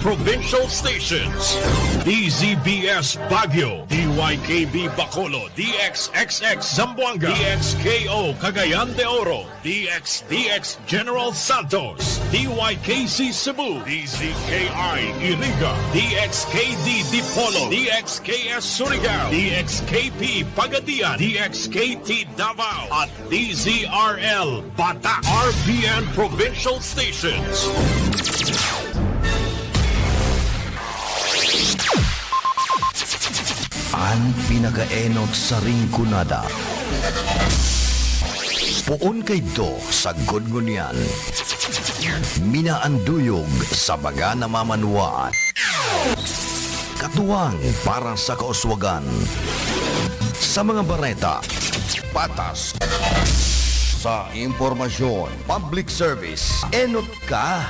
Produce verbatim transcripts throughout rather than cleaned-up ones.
Provincial Stations. D Z B S Baguio, D Y K B Bacolod, D X X X Zamboanga, D X K O Cagayan de Oro, D X D X General Santos, D Y K C Cebu, D Z K I Iriga, D X K D Dipolog, D X K S Surigao, D X K P Pagadian, D X K T Davao, at D Z R L Bata, R P N Provincial Stations. An pinakaenot sa Rinconada. Poon kaidto sagkod ngunyan. Minaanduyog sa mga namamanwaan. Katuwang para sa kauswagan. Sa mga bareta, patas. Sa impormasyon, public service, enot ka.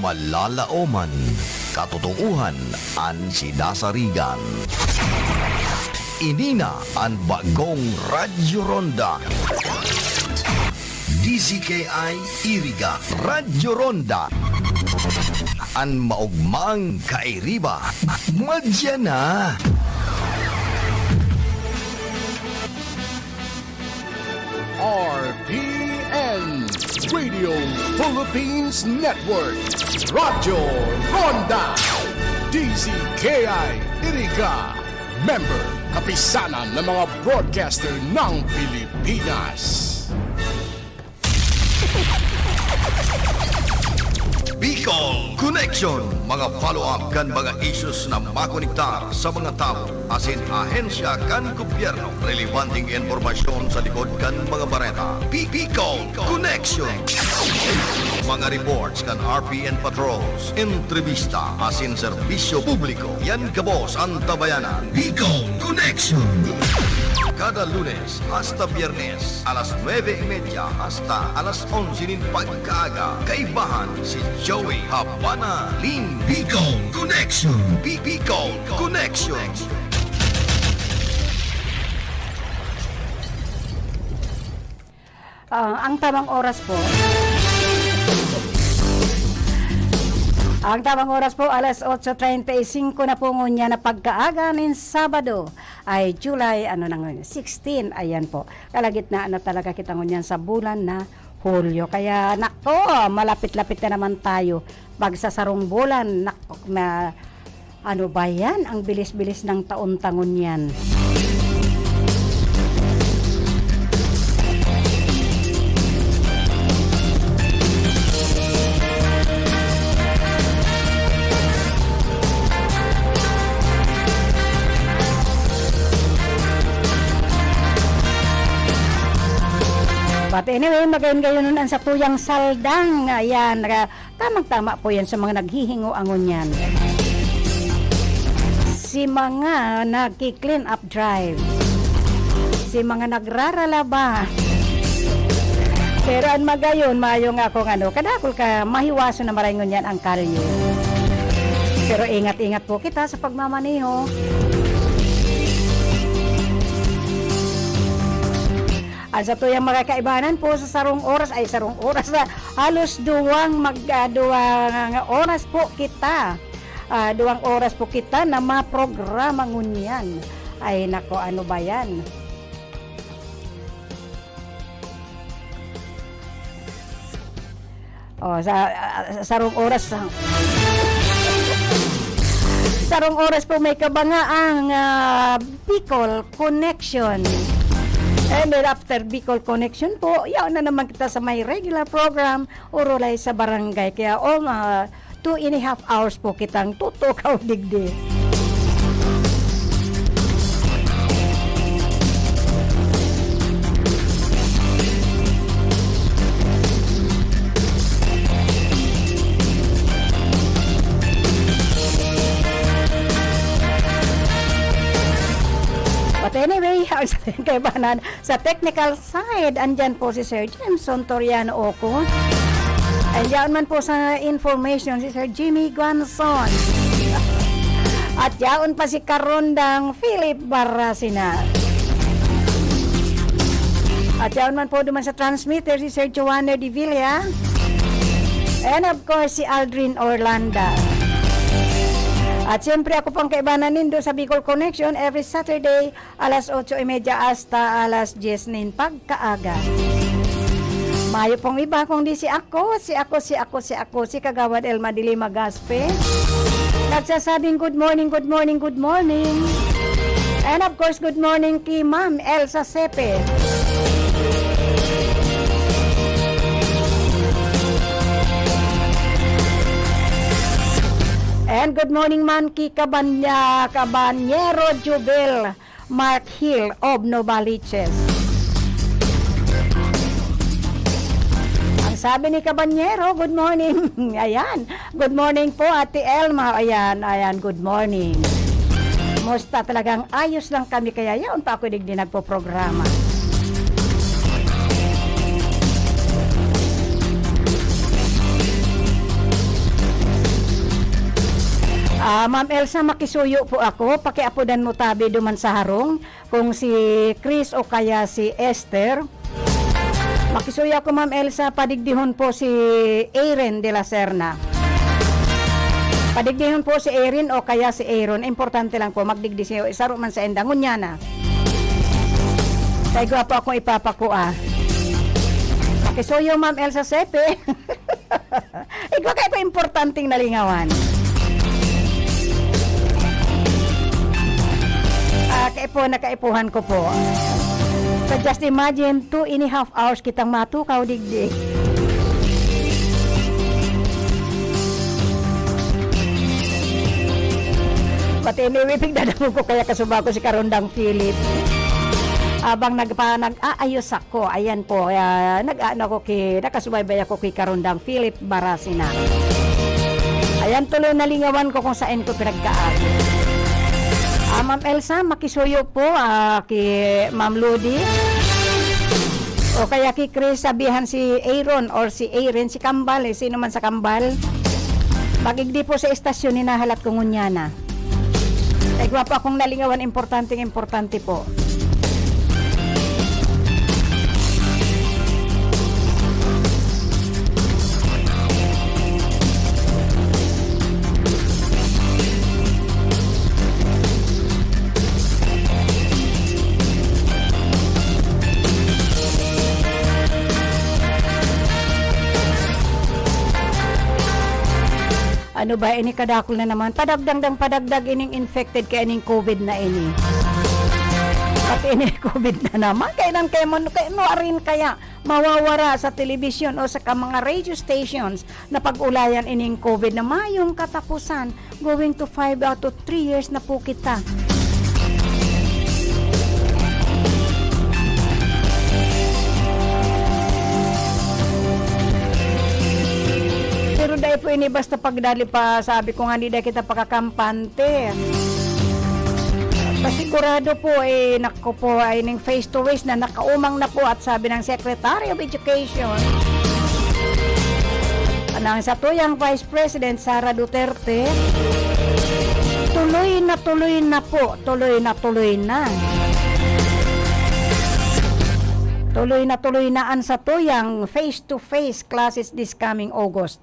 Malalaoman, katotoohan an sinasarigan. Ini na an bagong Radyo Ronda. D Z K I Iriga, Radyo Ronda. An maogmang kairiba, madya na. R P N, Radio Philippines Network, Radyo Ronda, D Z K I Iriga, member, Kapisanan ng mga Broadcaster ng Pilipinas. Bicol Connection, mga follow-up kan mga issues na makonektar sa mga tawo asin ahensya kan gobyerno. Relebanteng impormasyon sa likod kan mga bareta. Bi-, Bicol Connection. Mga reports kan R P N patrols, entrevista asin serbisyo publiko. Yan gabos an tabayanan. Bicol Connection. Kada Lunes hasta Biyernes, alas nuebe y media hasta alas onse nin pagkaaga, kaibahan si Joey Habana Lim. Bicol Connection. Bi-, Bicol Connection. Ah, ang tamang oras po. Ang tamang oras po, alas otso treinta y cinco na po ngunyan na pagkaaga nin Sabado, ay July, ano na ngayon, sixteen. Ayan po. Kalagitnaan na talaga kita ngunyan sa bulan na Hulyo. Kaya, nako, malapit-lapit na naman tayo. Magsasarong bulan, nako, na, ano ba yan? Ang bilis-bilis ng taon ta ngunyan. But anyway, magayon-gayon an satuyang saldang. Ayan, naka-, tamang-tama po yan sa mga naghihingoa ngunyan. Si mga nagki-clean up drive. Si mga nagraralaba. Pero an magayon, mayo nga akong ano, kadakul ka mahiwason na maray ngunyan ang kalye. Pero ingat-ingat po kita sa pagmamaneho. An satuyang mga kaibanan po sa sarong oras, ay, sarong oras, ah, halos duwang mag-, ah, duwang oras po kita. Ah, duwang oras po kita na maprograma ngunyan. Ay, nako, ano ba yan? Oh, sa, ah, sarong oras, ah, sarong oras po may kabanga ang, ah, Bicol Connection. And then after Bicol Connection po, yaon na naman kita sa may regular program, Orolay sa Barangay. Kaya, oh, mga two and a half hours po kitang tutukaw digdi. But anyway, ang sa kaibanan, sa technical side, andyan po si Sir Jameson Toriano Oco. Andyan man po sa information si Sir Jimmy Guanzon. At yaon pa si Karondang Philip Barasina. At yaon man po duman sa transmitter si Sir Joanne de Villa. And of course, si Aldrin Orlando. At siyempre, ako pong kaibanan nindo sa Bicol Connection, every Saturday, alas otso y media hasta alas dyes nin pagkaaga. Mayo pong iba kundi si ako, si ako, si ako, si ako, si Kagawad Elma de Lima Gaspe. Nagsasabing, "Good morning, good morning, good morning." And of course, good morning kay Ma'am Elsa Sepe. And good morning man ki Kabanya-, Kabanyero Jubel Mark Hill of Novaliches. Ang sabi ni Kabanyero, "Good morning." Ayan. "Good morning po, Ate Elma." Ayan, ayan, good morning. Musta, talagang ayos lang kami, kaya yaon pa ako digdi nagpoprograma. Ah, Ma'am Elsa, makisuyo po ako. Pakiapodan mo tabi duman sa harong, kung si Chris o kaya si Esther. Makisuyo ako, Ma'am Elsa, padigdihon po si Aaron de la Serna. Padigdihon po si Aaron o kaya si Aaron. Importante lang po, magdigdi siya. Isaro man sa endang. Ngunyan na. Kay gwapo akong ipapakua. Makisuyo, Ma'am Elsa Sepe. Igwa kayo ko importanteng nalingawan. Ah, kaipo, nakaipuhan ko po. So, just imagine, two and a half hours kitang matukaw, digdi. Pati ini, pigdadangog ko kaya kasuba ko si Karondang Philip. Abang nagpa-, nag-aayos ako, ayan po, ah, nag-aano ako ki-, nakasubaybay ako kay Karondang Philip Barasina. Ayan, tuloy nalingawan ko kung saan ko pinagkaagi. Ah, Ma'am Elsa, makisuyo po, ah, ki Ma'am Ludi. O kaya ki Chris, sabihan si Aaron or si Aaron, si Kambal, eh, sino man sa Kambal. Pag igdi po sa estasyon, hinahalat ko ngunyan na. Ay, gwapo akong nalingawan, importanteng importante po. Ano ba ini, kadakul na naman? Padagdang dang padagdag ining infected kaya ning covid na ini. Pati ini covid na naman. Kailan kaya mo, kaya mo arin kaya mawawara sa telebisyon o sa ka-, mga radio stations na pag-ulayan ining covid na mayong katapusan? Going to five out to three years na po kita. Pero dai po ini basta pagdali pa, sabi ko nga, di dai kita pakakampante. Pasigurado po, eh, nako po, ay ning face to face na nakaumang na po at sabi ng Secretary of Education, nang sa tuyang Vice President Sara Duterte, tuloy na tuloy na po, tuloy na tuloy na. Tuloy na tuloy na an satuyang face-to-face classes this coming August.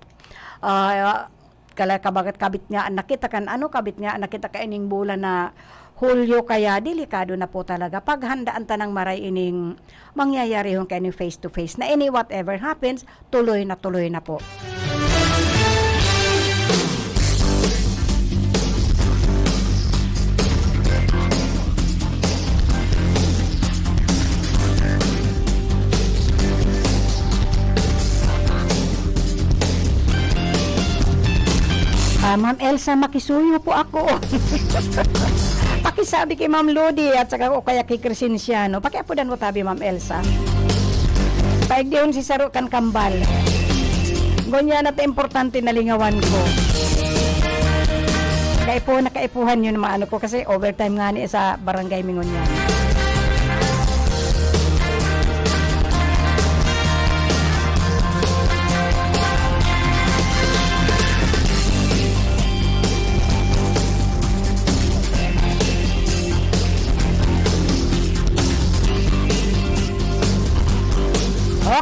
Ah, kala-, kabagat kabit nga an nakita kan ano, kabit nga an nakita kaining bulan na Hulyo, kaya delikado na po talaga. Paghandaan tanang maray ining mangyayarihon kaining face-to-face na ini, whatever happens, tuloy na tuloy na po. Ah, Ma'am Elsa, makisuyo po ako. Pakisabi kay Ma'am Lodi at saka o kaya kay Crescenciano. Pakiapodan mo tabi, Ma'am Elsa. Paigdihon si saro kan kambal. Ngunyan na ta importante na lingawan ko. Kaipo, nakaipuhan yun, maano ko, kasi overtime nga ni sa barangay mi ngunyan.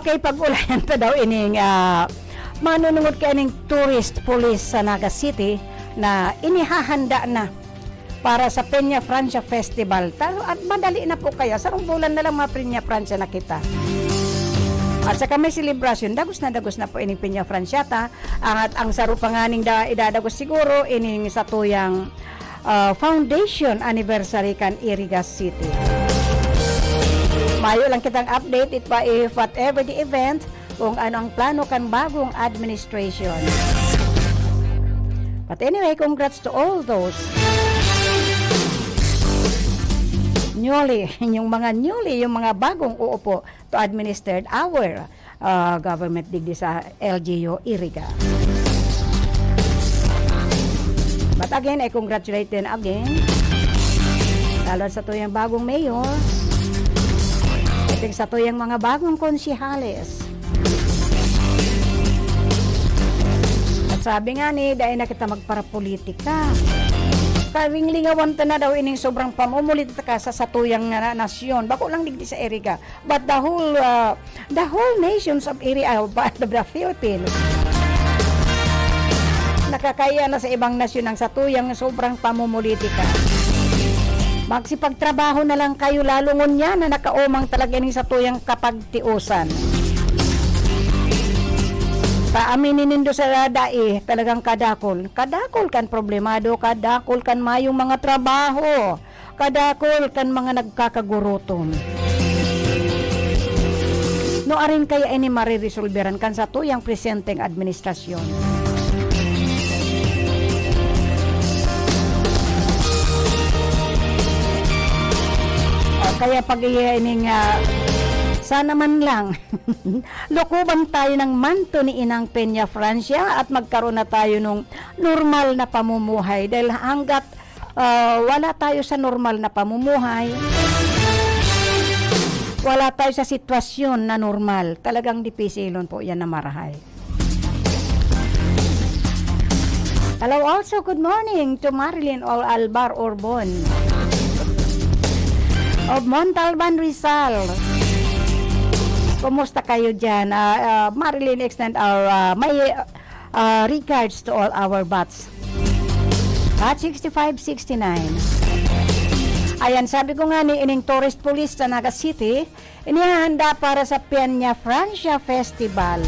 Okay, pag-ulayan ta daw ining, ah, manunungod kaining tourist police sa Naga City, na inihahanda na para sa Peña Francia Festival. Taro-, at madali na po kaya, sarong bulan na lang ma-Peña Francia na kita. At saka may selebrasyon, dagos na dagos na po ining Peña Francia ta. Ang, at ang saro pa nganing da-, idadagos siguro, ining satuyang, ah, foundation anniversary kan Iriga City. Mayo lang kitang update, it pa, if whatever the event, kung ano ang plano kan bagong administration. But anyway, congrats to all those newly, yung mga newly, yung mga bagong uupo to administer our, ah, government digdi sa L G U Iriga. But again, I congratulate them again. Lalo sa tuyang bagong mayor. Ating sa tuyang mga bagong konsehales. At sabi nga ni, dai na kita magparapolitika. Karinglingawan ta na daw ining sobrang pamumulitika sa satuyang nga na-, nasyon. Bako lang digdi sa Iriga. But the whole, uh, the whole nations of Iri-, uh, of the Philippines. Nakakaya na sa ibang nasyon ang satuyang sobrang pamumulitika. Magsipagtrabaho na lang kayo, lalo ngunyan na nakaumang talaga ning satuyang kapagtiusan. Paaminin nindo sa dai, talagang kadakol. Kadakol kan problemado, kadakol kan mayong mga trabaho. Kadakol kan mga nagkakagurotom. No arin kaya ini mariresolberan kan satuyang presenteng administrasyon? O kaya pag-iya ining, ah, sana man lang, lukuban tayo ng manto ni Inang Peña Francia at magkaroon na tayo nung normal na pamumuhay. Dahil hanggat ah, wala tayo sa normal na pamumuhay, wala tayo sa sitwasyon na normal, talagang dipisilon po yan na marahay. Hello also, good morning to Marilyn Ol Albar Orbon of Montalban, Rizal. Kumusta kayo dyan? Ah, ah, Marilyn, extend our, ah, may, ah, regards to all our bats. Bat sixty-five sixty-nine. Ayan, sabi ko nga ni ining tourist police sa Naga City, inihahanda para sa Peña Francia Festival.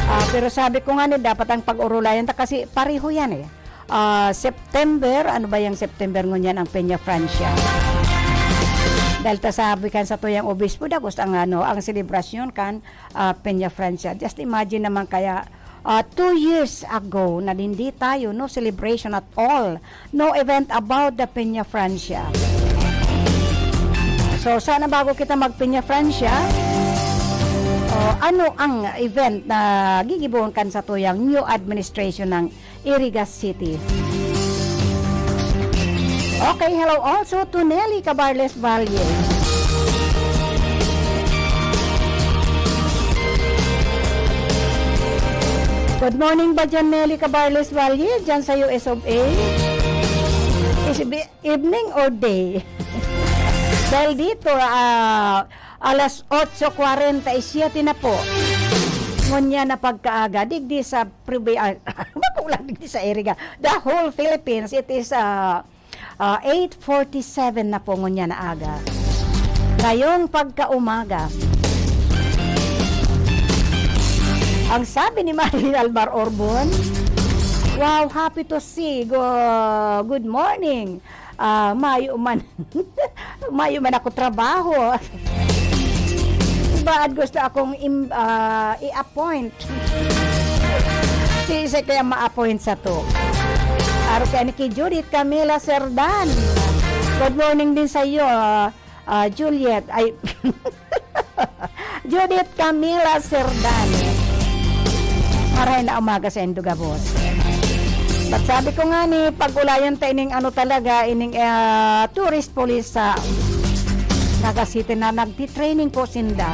Ah, pero sabi ko nga ni, dapat ang pag-urulayan ta kasi pareho yan eh. Ah, September, ano ba yung September ngunyan ang Peña Francia? Dahil ta sabi kan sa tuyang obispo, dagos ang, ano, ang selebrasyon kan, ah, Peña Francia. Just imagine naman kaya, ah, two years ago na hindi tayo, no celebration at all, no event about the Peña Francia. So, sana bago kita mag Peña Francia, oh, ano ang event na gigibohon kan sa tuyang new administration ng Iriga City? Okay, hello also to Nelly Cabarles Valle. Good morning ba dyan, Nelly Cabarles Valle, dyan sa U S of A? Is it evening or day? Dahil dito, ah, alas otso kwarenta y siete na po. Ngunyan na pagkaaga, digdi sa probi-, ah, makulang digdi sa Iriga. The whole Philippines, it is, ah, ah, eight forty-seven na po ngunyan na aga. Ngayong pagkaumaga, ang sabi ni Marilyn Albar Orbon, "Wow, happy to see. Go, good morning. Ah, mayo man, mayo man ako trabaho." Iba at gusto akong im-, ah, i-appoint. Sisay kaya ma-appoint sa to? Aro kaya ni ki Judith Camila Serdan. Good morning din sa iyo, ah, ah, Juliet. Ay, Judith Camila Serdan. Maray na umaga sa indo gabos. But sabi ko nga ni, pag-ulayan ta ining ano talaga, ining, ah, tourist police sa Naga City na nagtitraining po sinda.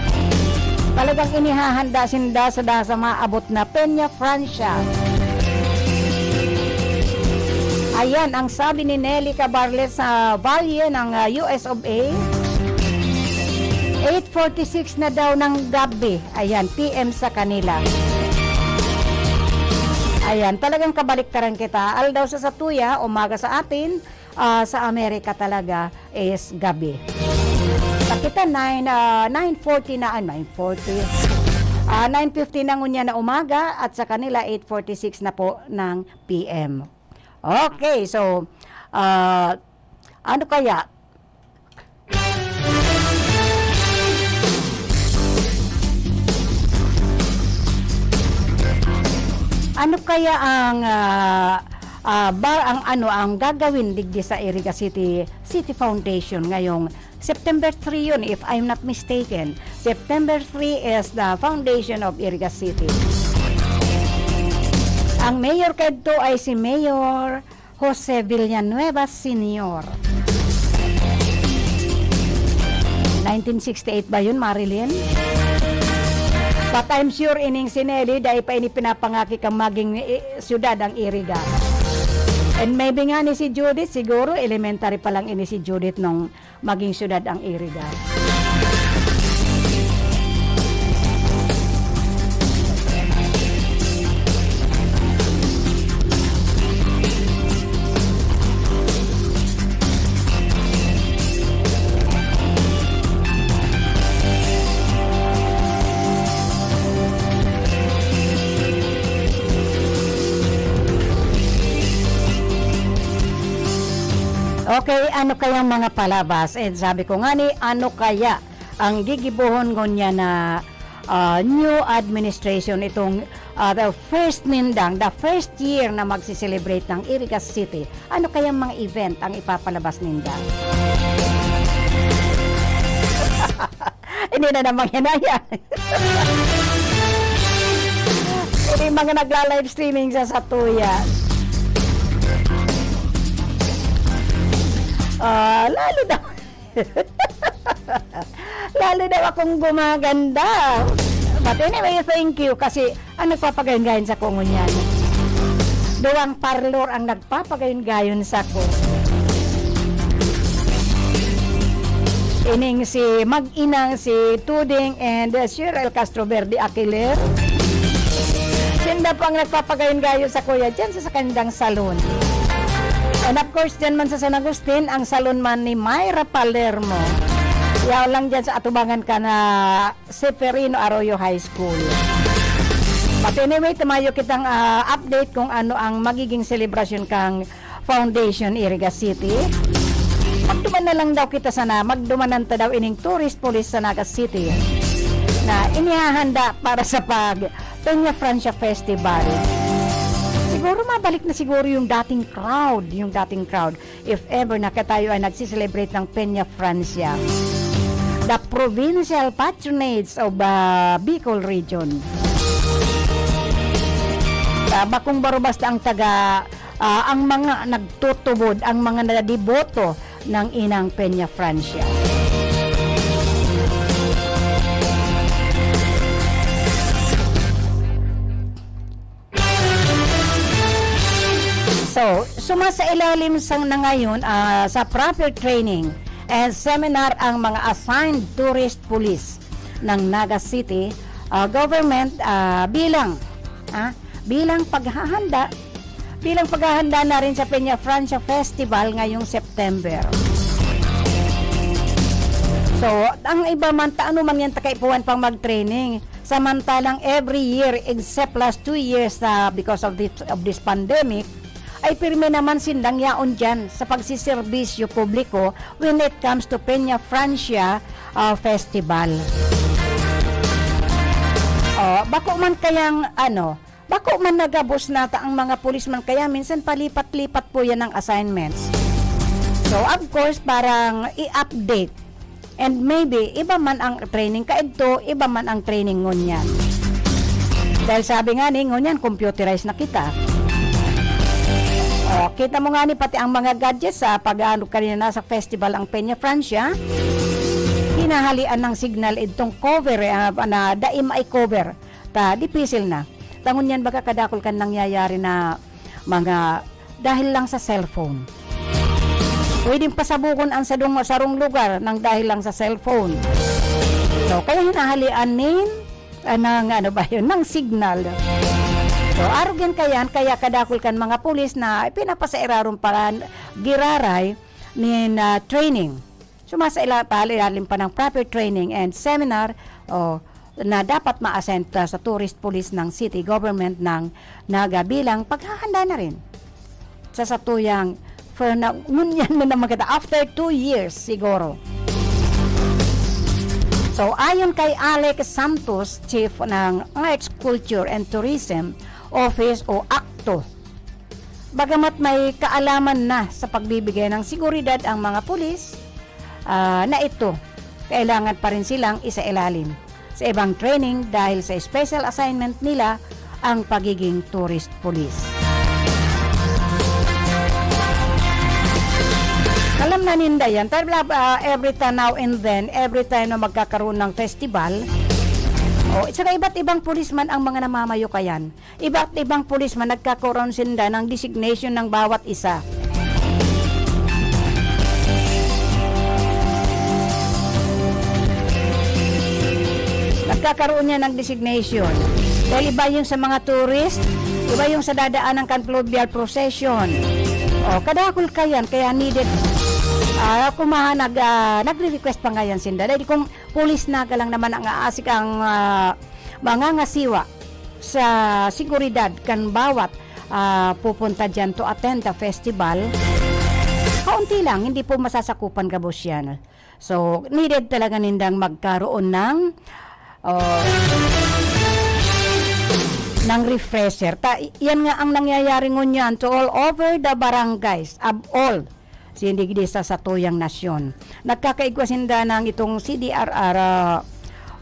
Talagang inihahanda sinda sa, sa maabot na Peña Francia. Ayan ang sabi ni Nelly Cabarles sa Valle ng, ah, U S of A. Eight forty-six na daw ng gabi. Ayan, P M sa kanila. Ayan, talagang kabaliktaran kita. Aldaw sa satuya, umaga sa atin, ah, sa Amerika talaga is gabi. Sa kita, nine, ah, nine forty na, ay, nine forty. Ah, nine fifty na ngunyan na umaga at sa kanila, eight forty-six na po ng P M. Okay, so, ah, ano kaya? Ano kaya ang, ah, ah, ba, ang ano, ang gagawin digdi sa Iriga City, City Foundation ngayong September three yun, if I'm not mistaken. September three is the foundation of Iriga City. Ang mayor kadto ay si Mayor Jose Villanueva Senior. Nineteen sixty-eight ba yun, Marilyn? But I'm sure ining si Nelly, dai pa ini pinapangaki kang maging, eh, syudad ang Iriga. And maybe nga ni si Judith, siguro elementary pa lang ini si Judith nung maging syudad ang Iriga. Okay, ano kayang mga palabas? And sabi ko nga ni, ano kaya ang gigibohon ngunyan na, ah, new administration, itong, ah, the first nindang, the first year na magse-celebrate ng Iriga City? Ano kayang mga event ang ipapalabas ninda? Hindi na naman yan, ayan. Hindi mga nagla-live streaming sa satuya. Ah, lalo na, lalo daw akong gumaganda. But anyway, thank you kasi ang nagpapagayon-gayon sako ngunyan. Duwang parlor ang nagpapagayon-gayon sako. Ining si mag-inang si Tuding and, uh, Cheryl Castroverde Aquiler. Sinda po ang nagpapagayon-gayon sako ya dyan sa, sa kanilang salon. And of course, dyan man sa San Agustin, ang salon man ni Myra Palermo. Yaon lang dyan sa atubangan ka na Seferino Arroyo High School. But anyway, tumayo kitang, ah, update kung ano ang magiging selebrasyon kang Foundation Iriga City. Magduman na lang daw kita sana, magdumanan ta daw ining tourist police sa Naga City na inihahanda para sa pag Peña Francia Festival. Siguro mabalik na siguro yung dating crowd, yung dating crowd. If ever na tayo ay nagsiselebrate ng Peña Francia, the provincial patronage of, ah, Bicol Region. Ah, bakong baro basta ang taga, ah, ang mga nagtutubod, ang mga nadeboto ng Inang Peña Francia. So, sumasailalim sa, na ngayon, ah, sa proper training and seminar ang mga assigned tourist police ng Naga City, ah, government, ah, bilang, ah, bilang paghahanda, bilang paghahanda na rin sa Peña Francia Festival ngayong September. So, ang iba man, ta-, ano man yan, takaipuhan pang mag-training. Samantalang every year, except last two years na because of this, of this pandemic, ay pirmi naman sindang yaon dyan sa pagsiserbisyo publiko when it comes to Peña Francia, ah, Festival. Oh, bako man kayang, ano, bako man nagabos nata ang mga pulis man kaya minsan palipat-lipat po yan ang assignments. So, of course, parang i-update. And maybe, iba man ang training kaidto, iba man ang training ngunyan. Dahil sabi nga ni, ngunyan, computerized na kita. O, kita mo nga ni, pati ang mga gadgets, sa pag-ano kanina nasa festival ang Peña Francia, hinahalian ng signal itong cover, eh, ah, na dai mai-cover. Ta, dipisil na. Ta ngunyan baga kadakol kan nangyayari na mga dahil lang sa cellphone. Pwedeng pasabukon ang sadong, sarong lugar ng dahil lang sa cellphone. So, kaya hinahalian nin, ah, ng, ano ba yun, ng signal. So, arog yan kayan, kaya kadakul kan mga pulis na pinapasairaron pa giraray nin, ah, training. Sumasaila-, palilalim pa ng proper training and seminar, o, na dapat ma-assign sa, sa tourist police ng city government ng Naga bilang paghahanda na rin sa satuyang for na, ngunyan na naman kita, after two years siguro. So, ayon kay Alex Santos, Chief ng Arts, Culture and Tourism Office o akto, bagamat may kaalaman na sa pagbibigay ng seguridad ang mga pulis, ah, na ito, kailangan pa rin silang isailalim sa ibang training dahil sa special assignment nila ang pagiging tourist police. Alam na ninda yan. Pero, ah, every time, now and then, every time na magkakaroon ng festival, o, saka iba't ibang pulis man ang mga namamayo kayan. Iba't ibang pulis man, nagkakaroon sinda ng designation ng bawat isa. Nagkakaroon niya ng designation. Dahil iba yung sa mga tourist, iba yung sa dadaanan kan fluvial procession. O, kadakul kayan, kaya needed. Ah, kumaha, nag, ah, nagre-request pa ngayon sinda. Dahil kung pulis na ka lang naman ang aasik ang, ah, mangangasiwa sa seguridad kan bawat, ah, pupunta diyan to attend the festival, kaunti lang, hindi po masasakupan gabos yan. So, needed talaga nindang magkaroon ng, oh, ng refresher. Ta, yan nga ang nangyayari ngunyan to all over the barangays, of all. Sindigdi sa satuyang nasyon. Nagkakaigwa sinda ng itong C D R R, ah,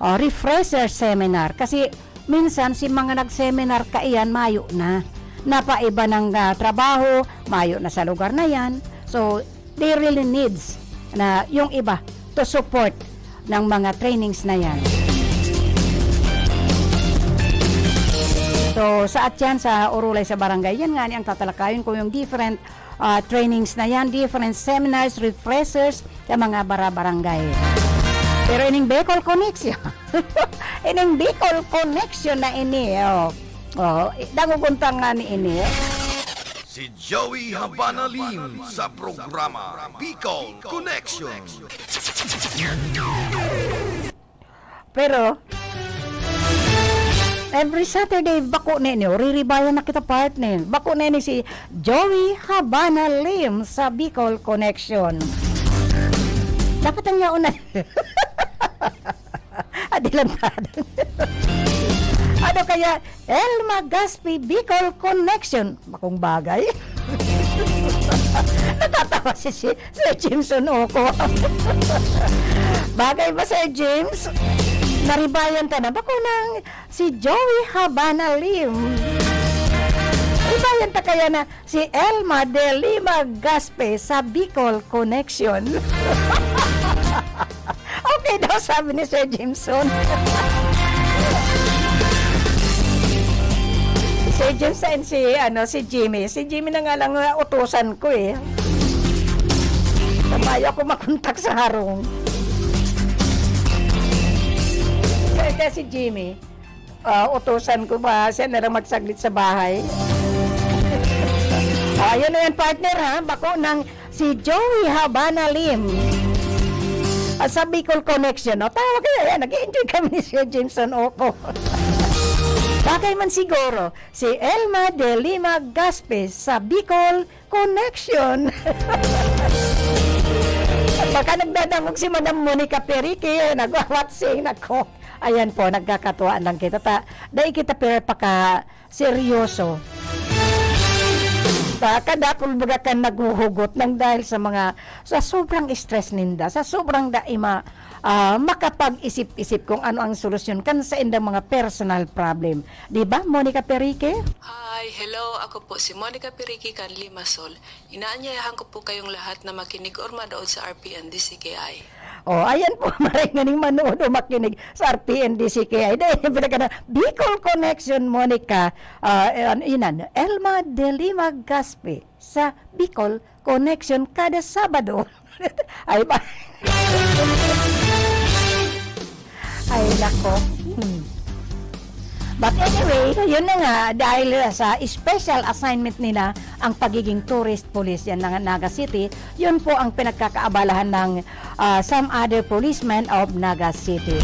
ah, refresher seminar. Kasi minsan, si mga nag-seminar kaiyan, mayo na. Napaiba ng, ah, trabaho, mayo na sa lugar na yan. So, they really needs na yung iba to support ng mga trainings na yan. So, sa Atyan, sa Orolay, sa barangay, yan nga ni ang tatalakayin ko, yung different, ah, trainings na yan, different seminars, refreshers, sa mga bara-barangay. Pero ining Bicol Connection, ining Bicol Connection na ini, oh, oh, dangogon ta nga ni ini. Si Joey Habana Lim sa programa Bicol Connection. Pero, every Saturday, bako na ini, riribayan na kita, partner. Bako na ini si Joey Habana Lim sa Bicol Connection. Dapat ang yaon na. Adelantado. Ano kaya, Elma Gaspi Bicol Connection? Bakong bagay. Natatawa si, si Sir Jameson Oco. Bagay ba, Sir James? Naribayan ta na ba ko ng si Joey Habana Lim? Ribayan ta kaya na si Elma de Lima Gaspe sa Bicol Connection. Okay daw, sabi ni Sir Jameson. Si Sir Jameson, si, ano, si Jimmy. Si Jimmy na nga lang, uh, utusan ko eh. Mayo ako makontak sa harong. Kaya, kaya si Jimmy, ah, utusan ko ba siya na lang magsaglit sa bahay? Ah, yun na yan, partner, ha? Bako ng si Joey Habana Lim. At sa Bicol Connection, no? Tawa kayo, yan. Nag-enjoy kami ni Sir Jameson Oco. Bagay man siguro, si Elma de Lima Gaspe sa Bicol Connection. Baka nagdadangog si Madam Monica Perique, nagwawatsing, nako. Ayan po, nagkakatuwaan lang kita. Ta, dai kita pero paka seryoso. Baka dakul baga kan naghuhugot ng dahil sa mga, sa sobrang stress ninda, sa sobrang dai ma-, ah, makapag-isip-isip kung ano ang solusyon kan sa indang mga personal problem. Di ba, Monica Perique? Hi, hello. Ako po si Monica Perique kan Limassol. Inaanyayahan ko po kayong lahat na makinig or manood sa R P N D C K I. Oh, ayan po, maray nganing manood o makinig sa R P N D C K I. Dahil yung pinagkana, Bicol Connection, Monica, ah, eh, ano, inan, Elma de Lima Gaspi sa Bicol Connection kada Sabado. Ay ba? Ay, nako. Hmm. But anyway, yun na nga, dahil sa special assignment nila ang pagiging tourist police yan ng Naga City, yun po ang pinagkakaabalahan ng, ah, some other policemen of Naga City.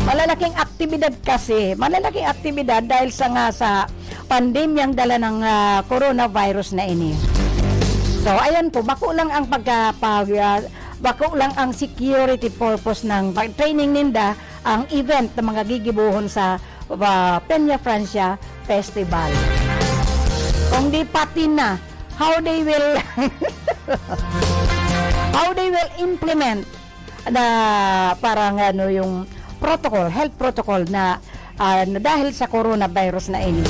Malalaking aktibidad kasi, malalaking aktibidad dahil sa nga sa pandemyang dala ng, ah, coronavirus na ini. So, ayan po, bako lang ang pagka-, pag-, ah, bako lang ang security purpose ng pag-, training ninda, ang event na mga gigibohon sa, ah, Peña Francia Festival. Kung di pati na, how they will, how they will implement na parang ano yung protocol, health protocol na, ah, na dahil sa coronavirus na ini.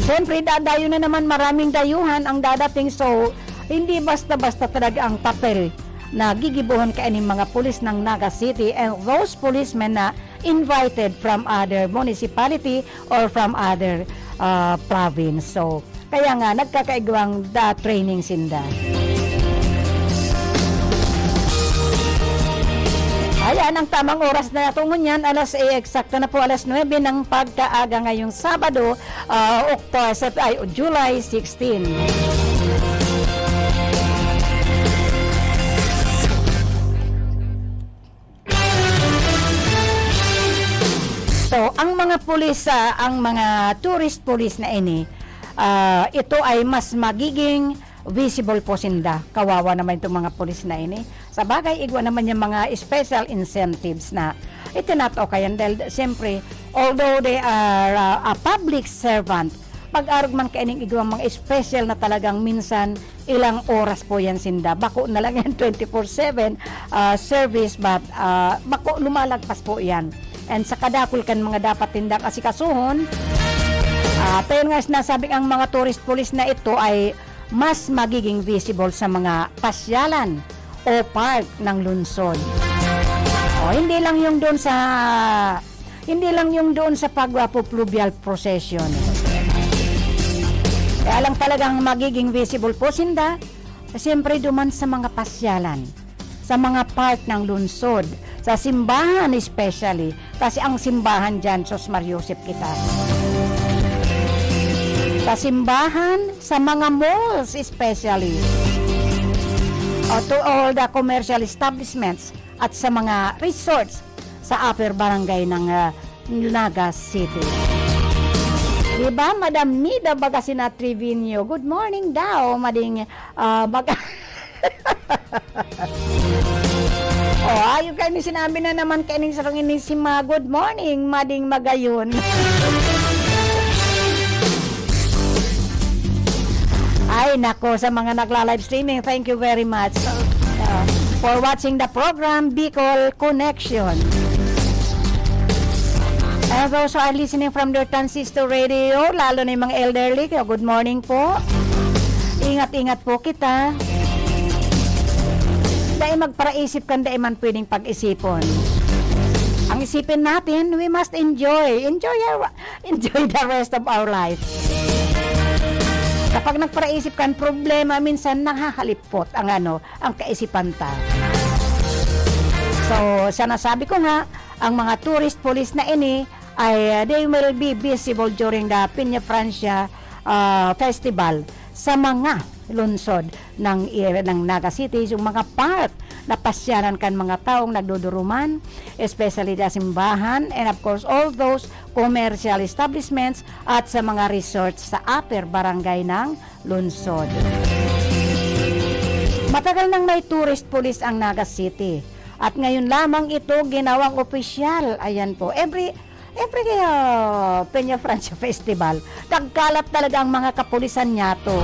Siyempre, dadayo na naman, maraming dayuhan ang dadating. So, hindi basta-basta talaga ang papel na gigibohon kaining mga pulis ng Naga City and those policemen na invited from other municipality or from other, ah, province. So, kaya nga, nagkakaigwang da training sinda. Ayan, ang tamang oras na natin ngunyan, alas, eh, eksakto na po, alas nuebe ng pagkaaga ngayong Sabado, ah, Octo-, Sep-, ay, July sixteen. So, ang mga pulis, ah, ang mga tourist police na ini, ah, ito ay mas magiging visible po sinda. Kawawa naman itong mga pulis na ini. Sa bagay, igwa naman yung mga special incentives na itinatao kayan dahil, siyempre, although they are, ah, a public servant, pag-arog man kaining igwang mga special na talagang minsan ilang oras po yan sinda. Bako na lang yan twenty-four seven, ah, service, but, ah, bako lumalagpas po yan. And sa kadakul kan mga dapat tindang asikasuhon, ah, pero nga sinasabing ang mga tourist police na ito ay mas magiging visible sa mga pasyalan o park ng lungsod. O, hindi lang yung doon sa, hindi lang yung doon sa pag-, ah, fluvial procession. Kaya lang talagang magiging visible po sinda, siyempre, duman sa mga pasyalan, sa mga park ng lungsod, sa simbahan especially, kasi ang simbahan dyan, Sos Mar Joseph kita. Sa simbahan, sa mga malls especially, o to all the commercial establishments, at sa mga resorts sa upper barangay ng, ah, Naga City. Di ba, Madam Nida Bagasina Trevino? Good morning daw, mading, ah, mag-, oh, ayun kayo ni sinabi na naman kaining sarong ini si Ma. Good morning, Mading Magayon. Ay, nako, sa mga nagla-live streaming, thank you very much, uh, for watching the program, Bicol Connection. And those who are listening from their transistor radio, lalo na yung mga elderly, kaya good morning po. Ingat-ingat po kita. Dai magparaisip kan dai man pwedeng pag-isipon. Ang isipin natin, we must enjoy. Enjoy our, enjoy the rest of our life. Kapag nagparaisip kan problema, minsan nahahalipot ang ano, ang kaisipan ta. So, sa nasabi ko nga, ang mga tourist police na ini ay, uh, they will be visible during the Peña Francia, uh, Festival sa mga lungsod ng, ng Naga City, yung mga park na pasyanan kan mga taong nagduduruman, especially sa simbahan, and of course, all those commercial establishments at sa mga resorts sa upper barangay ng lungsod. Matagal nang may tourist police ang Naga City. At ngayon lamang ito ginawang opisyal. Ayan po. Every, every, ah, Peña Francia Festival, nagkalat talaga ang mga kapulisan niya to.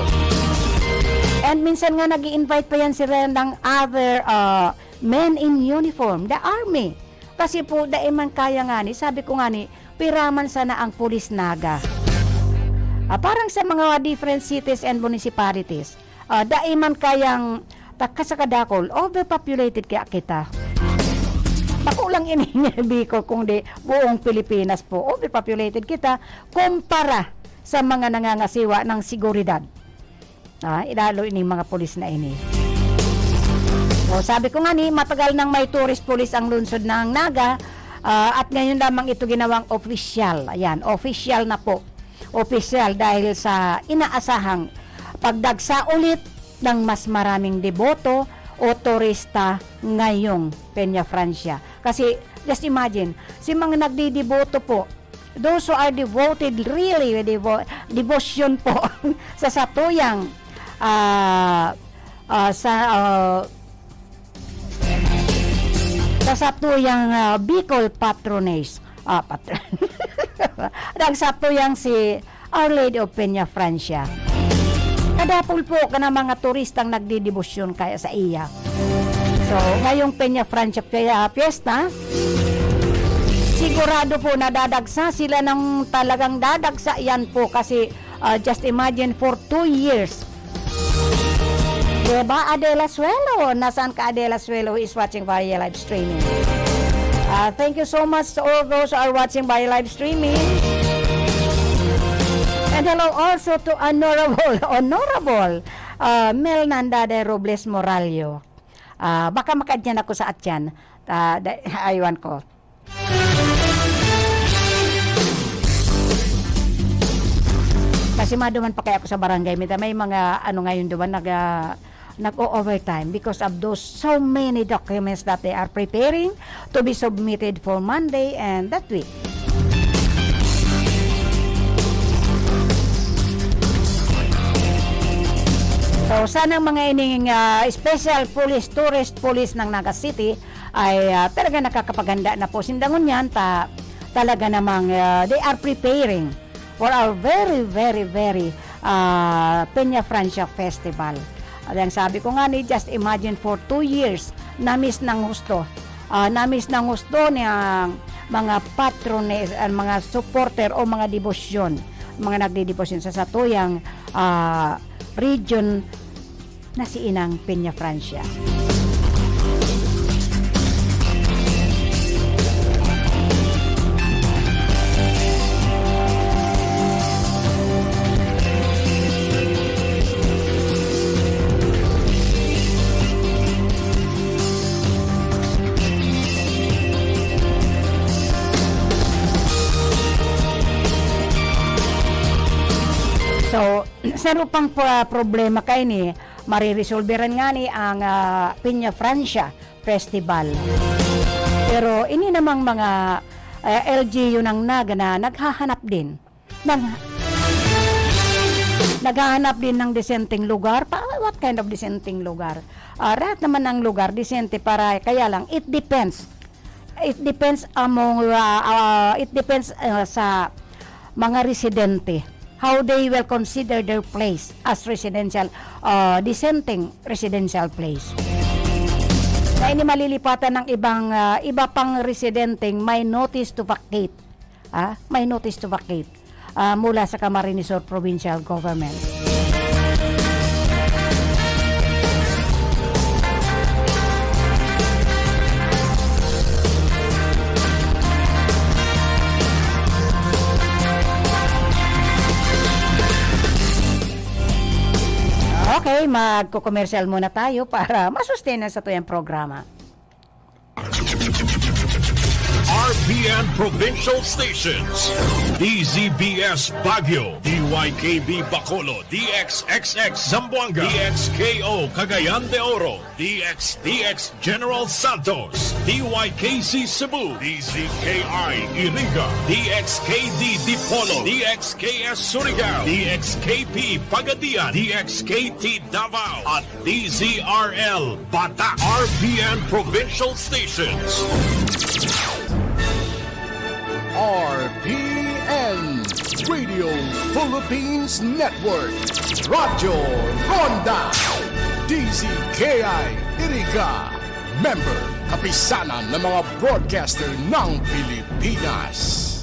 And minsan nga nag-i-invite pa yan sila ng other, ah, men in uniform, the army. Kasi po, dai man kaya ngani, sabi ko ngani, pira man sana ang pulis Naga. Ah, parang sa mga different cities and municipalities, ah, dai man kayang, ta-, sa kadakol, overpopulated kaya kita. Bako lang ini nga Bicol, kundi buong Pilipinas po, overpopulated kita kumpara sa mga nangangasiwa ng seguridad. Ah, ilalo ining mga pulis na ini. O, sabi ko ngani, matagal nang may tourist police ang lungsod ng Naga, Ah, at ngayon lamang ito ginawang opisyal. Ayan, opisyal na po. Opisyal dahil sa inaasahang pagdagsa ulit ng mas maraming deboto o turista ngayong Peñafrancia. Kasi, just imagine, si mga nagdideboto po, those who are devoted, really devo-, devotion po sa satuyang, ah, ah, sa, ah, sa satuyang, ah, Bicol patronage. Ah, patron. Nagsatuyang si Our Lady of Peñafrancia. Kadapol po ka ng mga turistang nagdedebosyon kaya sa iya. So, ngayong Peñafrancia Fe-, ah, Fiesta, sigurado po nadadagsa sila ng talagang dadagsa yan po kasi, ah, just imagine for two years. Diba, Adela Suelo? Nasaan ka, Adela Suelo, who is watching via live streaming? Ah, thank you so much to all those who are watching via live streaming. And hello also to Honorable, Honorable, ah, Mel Nandade Robles Morallo. Ah, baka makadyan ako sa atyan. Ah, da-, aywan ko. Kasi maduman pa kaya ako sa barangay, may, may mga ano ngayon duman, nag, ah, nag-o-overtime because of those so many documents that they are preparing to be submitted for Monday and that week. So, sana ang mga ining, ah, special police, tourist police ng Naga City ay, ah, talaga nakakapaganda na po sinda ngunyan ta-, talaga namang, ah, they are preparing for our very, very, very, ah, Peñafrancia Festival. At ang sabi ko nga ni, just imagine for two years, na-miss ng husto. Ah, na-miss ng husto niyang mga patrones, ang mga supporter o mga debosyon, mga nagdedebosyon sa satuyang, ah, region na si Inang Peñafrancia. So, saro pang pa-, problema kaini, mariresolveran ngani ang, ah, Peñafrancia Festival. Pero ini namang mga, ah, L G U ng Naga na naghahanap din ng, naghahanap din ng disenteng lugar. Pa, what kind of disenteng lugar? Ah, lahat naman ng lugar, disente para, kaya lang, it depends. It depends among, ah, ah, it depends, ah, sa mga residente, how they will consider their place as residential, ah, dissenting residential place. Na ini malilipatan ng ibang, ah, iba pang residenteng may notice to vacate. Ah, may notice to vacate, ah, mula sa Camarines Sur Provincial Government. Okay, magko-commercial muna tayo para masustain ang satuyang programa. R P N Provincial Stations, D Z B S Baguio, D Y K B Bacolod, D X X X Zamboanga, D X K O Cagayan de Oro, D X D X General Santos, D Y K C Cebu, D Z K I Iriga, D X K D Dipolog, D X K S Surigao, D X K P Pagadian, D X K T Davao, at D Z R L Batak. R P N Provincial Stations. R P N Radio Philippines Network, Radyo Ronda, D Z K I Iriga, member, kapisanan ng mga broadcaster ng Pilipinas.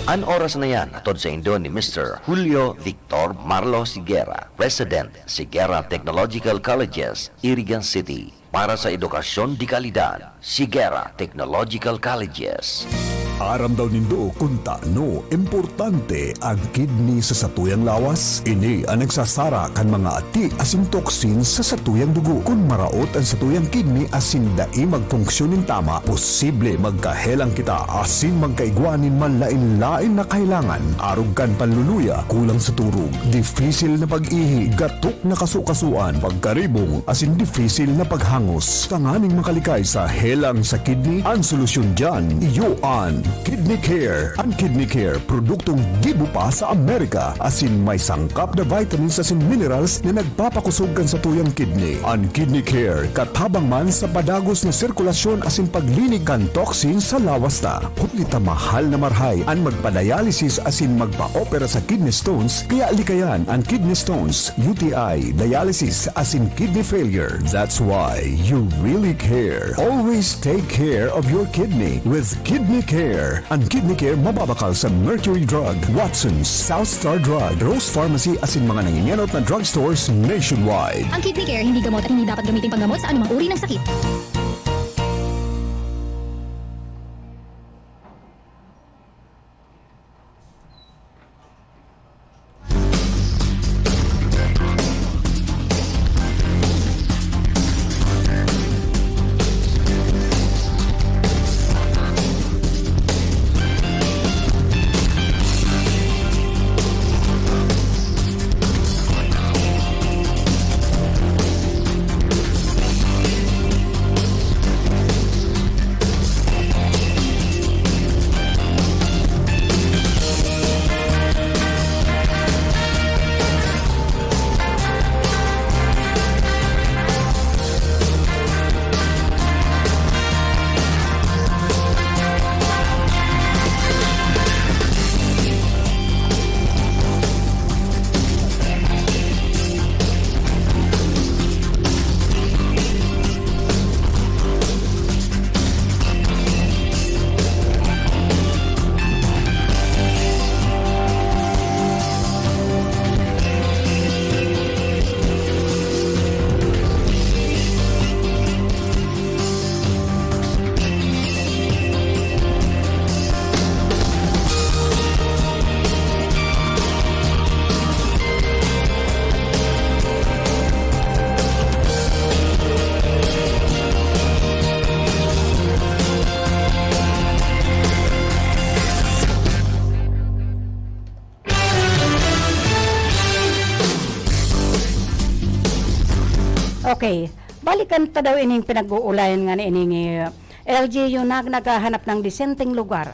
An oras na yan, hatod saindo ni Mister Julio Victor Marlo Siguera, President, Siguera Technological Colleges, Iriga City. Para sa edukasyon de kalidad, Siguera Technological Colleges. Aram daw nindo kun tano importante an kidney sa satuyang lawas? Ini an nagsasara kan mga ati asin toxins sa satuyang dugo. Kun maraot an satuyang kidney asin dai magfunksyon nin tama, posible magkahelang kita asin magkaigwa nin manlaen-laen na kahelangan, arog kan panluluya, kulang sa turog, difisil na pag-ihi, gatok na kasukasuan, pagkaribong, asin difisil na paghangos. Tanganing makalikay sa helang sa kidney, an solusyon diyan, iyo an Kidney Care. An Kidney Care, produktong gibo pa sa Amerika, asin may sangkap na vitamins asin minerals na nagpapakosog kan satuyang kidney. An Kidney Care, katabang man sa padagos na sirkulasyon asin paglinig kan toxin sa lawas ta. Huli ta mahal na marahay an magpa-dialysis asin magpa-opera sa kidney stones, kaya likayan an kidney stones, U T I, dialysis, asin kidney failure. That's why you really care. Always take care of your kidney with Kidney Care. An Kidney Care mababakal sa Mercury Drug, Watson's, South Star Drug, Rose Pharmacy asin mga nangingenot na drugstores nationwide. Ang Kidney Care hindi gamot at hindi dapat gamitin panggamot sa anumang uri ng sakit. Okay, balikan ta daw ining pinag-uulayan nga ni ining, eh, L G U na naghahanap ng disenteng lugar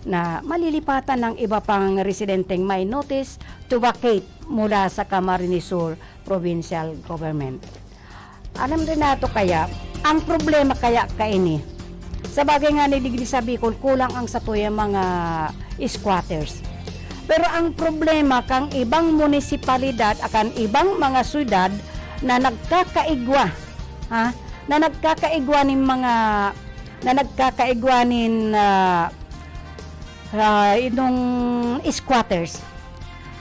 na malilipatan ng iba pang residenteng may notice to vacate mula sa Camarines Sur Provincial Government. Alam rin nato kaya, ang problema kaya kaini, sa bagay nga ni digdi sa Bicol, kulang ang satuyang mga squatters. Pero ang problema kang ibang munisipalidad, akan ibang mga syudad na nagkakaigwa, ha? Na nagkakaigwa nin mga, na nagkakaigwa nin, ah, ah, itong squatters.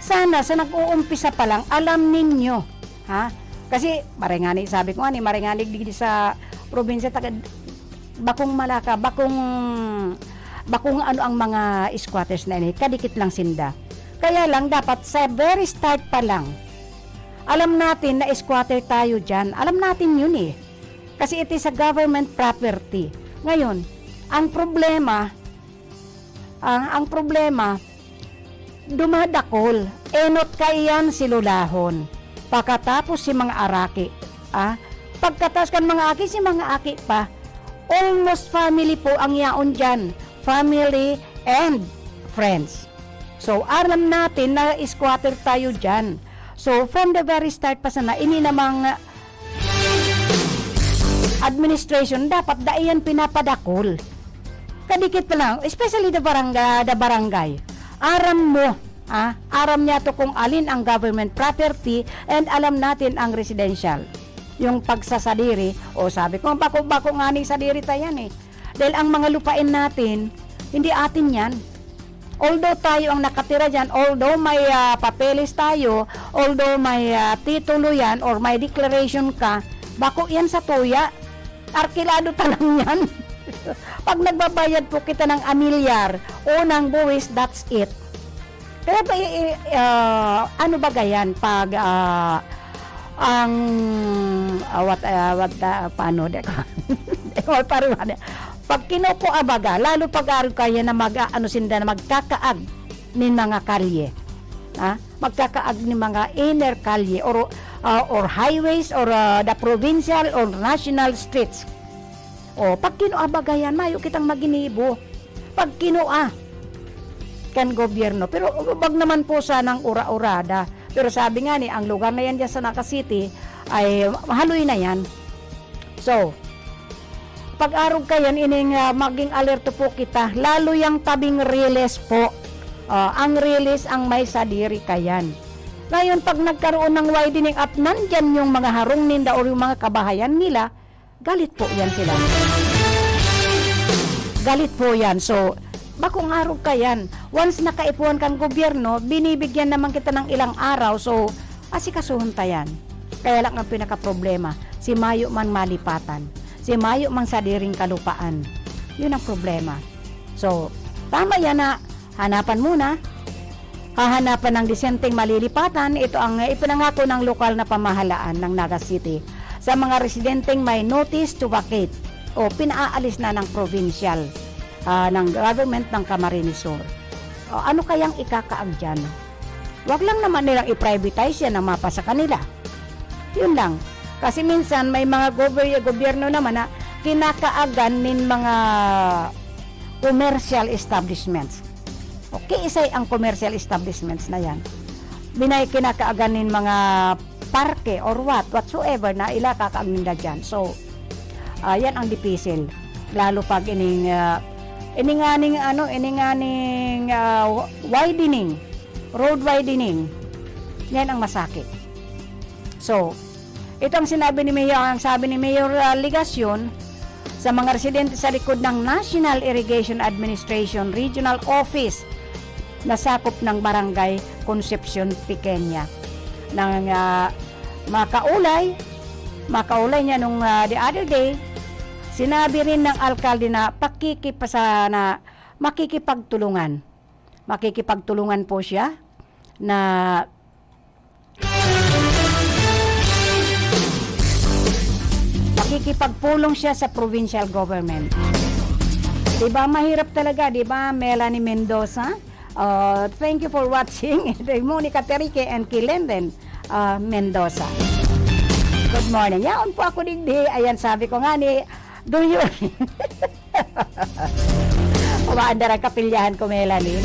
Sana sa nag-uumpisa pa lang, alam ninyo, ha? Kasi maray ngani, sabi ko nga ni, maray ngani digdi sa probinsya, taga, bakong malaka, bakong, bakong ano ang mga squatters na ini, kadikit lang sinda. Kaya lang, dapat sa very start pa lang, alam natin na squatter tayo dyan. Alam natin yun eh. Kasi it is a government property. Ngayon, ang problema, ah, ang problema, dumadakol. Enot kaiyan silulahon. Pakatapos si mga araki, ah, pagkatapos kan mga aki, si mga aki pa. Almost family po ang yaon dyan. Family and friends. So, alam natin na squatter tayo dyan. So, from the very start pa sana, ini namang administration, dapat dai yan pinapadakol. Kadikit pa lang, especially the barangay, the barangay. Aram mo, ah, aram niya to kung alin ang government property and alam natin ang residential. Yung pagsasadiri, o sabi ko, bako-bako nga ni sadiri ta yan eh. Dahil ang mga lupain natin, hindi atin yan. Although tayo ang nakatira dyan, although may, ah, papeles tayo, although may, ah, titulo yan or may declaration ka, bako yan sa tuya. Arkilado ta lang yan. Pag nagbabayad po kita ng amilyar, unang buwis, that's it. Kaya ba, i-, i-, ah, ano ba gayan pag, ah, ang, ah, what, ah, what, ah, paano, di ko, di ko mapariwara. Pag kinukuha baga, lalo pag arog kaya na mag, ah, ano sinda, na magkakaag nin mga kalye. Ha? Magkakaag nin mga inner kalye or, ah, or highways or, ah, the provincial or national streets. O, pag kinua baga yan, mayo kitang maginibo. Pag kinua kan gobyerno. Pero wag naman po sanang ura-urada. Pero sabi nga ni, ang lugar na yan dyan sa Naga City ay haloy na yan. So, pag-arog kayan, ining, ah, maging alerto po kita. Lalo yang tabing riles po. Ah, ang riles ang may sadiri kayan. Ngayon, pag nagkaroon ng widening at nandyan yung mga harong ninda o yung mga kabahayan nila, galit po yan sila. Galit po yan. So, bakong arog ka yan. Once nakaipuhan kang gobyerno, binibigyan naman kita ng ilang araw. So, asikasuhon ta yan. Kaya lang ang pinakaproblema, si mayo man malipatan. Si mayo man sadiring kalupaan. Yun ang problema. So, tama yan na hanapan muna. Hahanapan ng disenteng malilipatan. Ito ang ipinangako ng lokal na pamahalaan ng Naga City sa mga residenteng may notice to vacate o pinaalis na ng provincial, ah, ng government ng Camarines Sur. O, ano kayang ikakaag dyan? Wag lang naman nilang i-privatize yan ang mapa sa kanila. Yun lang. Kasi minsan may mga gober-, gobyerno naman na kinakaagan nin mga commercial establishments. Okay, isay ang commercial establishments na yan. Binay kinakaagan nin mga parke or what, whatsoever na ila kakaag ninda dyan. So, ah, yan ang dipisil. Lalo pag ining, ah, ininganing ano, ininganing, ah, widening, road widening. Yan ang masakit. So, ito ang sinabi ni Mayor, ang sabi ni Mayor, ah, Legacion sa mga residente sa likod ng National Irrigation Administration Regional Office na sakop ng Barangay Concepcion Pequeña. Nang, ah, makaulay, makaulay niya nung, ah, the other day, sinabi rin ng alkalde na pakikipasa-, na makikipagtulungan. Makikipagtulungan po siya na makikipagpulong siya sa provincial government. Di ba, mahirap talaga, di ba, Melanie Mendoza? Uh, thank you for watching. Monica Perique and Kilenden, uh, Mendoza. Good morning. Yaon po ako digdi. Ayan, sabi ko nga ni, do you Umaandar ang kapilyahan ko, Melanie.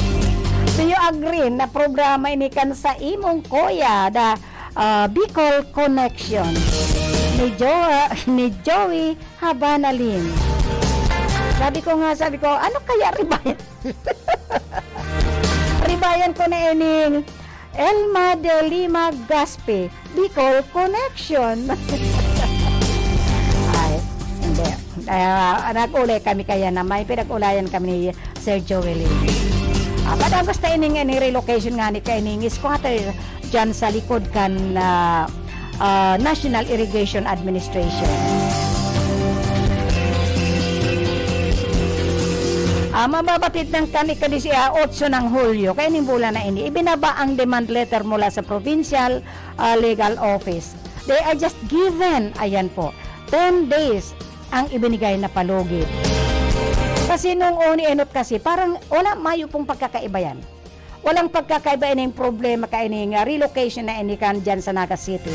Do you agree na programa ini kan sa imong kuya, the, ah, Bicol Connection ni Jo-, ni Joey Habanalim? Sabi ko nga, sabi ko, "Ano kaya ribayan?" Ribayan ko na ining Elma de Lima Gaspi, Bicol Connection. Ay, hindi. Ah, nag-ulay kami kaya na may pinag-ulayan kami ni Sir Joel. Ah, padagos ta ining, ining relocation nga ni kaining squatter dyan sa likod kan, ah, ah, National Irrigation Administration. Ah, mababatid ng kan ikadisi-, ah, otso ng Hulyo, kaya ning bulan na ini, ibinaba ang demand letter mula sa provincial, ah, legal office. They are just given, ayan po, ten days ang ibinigay na palugid. Kasi nung uni enot kasi, parang wala, mayo pong pagkakaiba yan. Walang pagkakaiba ining problema kaining, ah, relocation na ini kan dyan sa Naga City,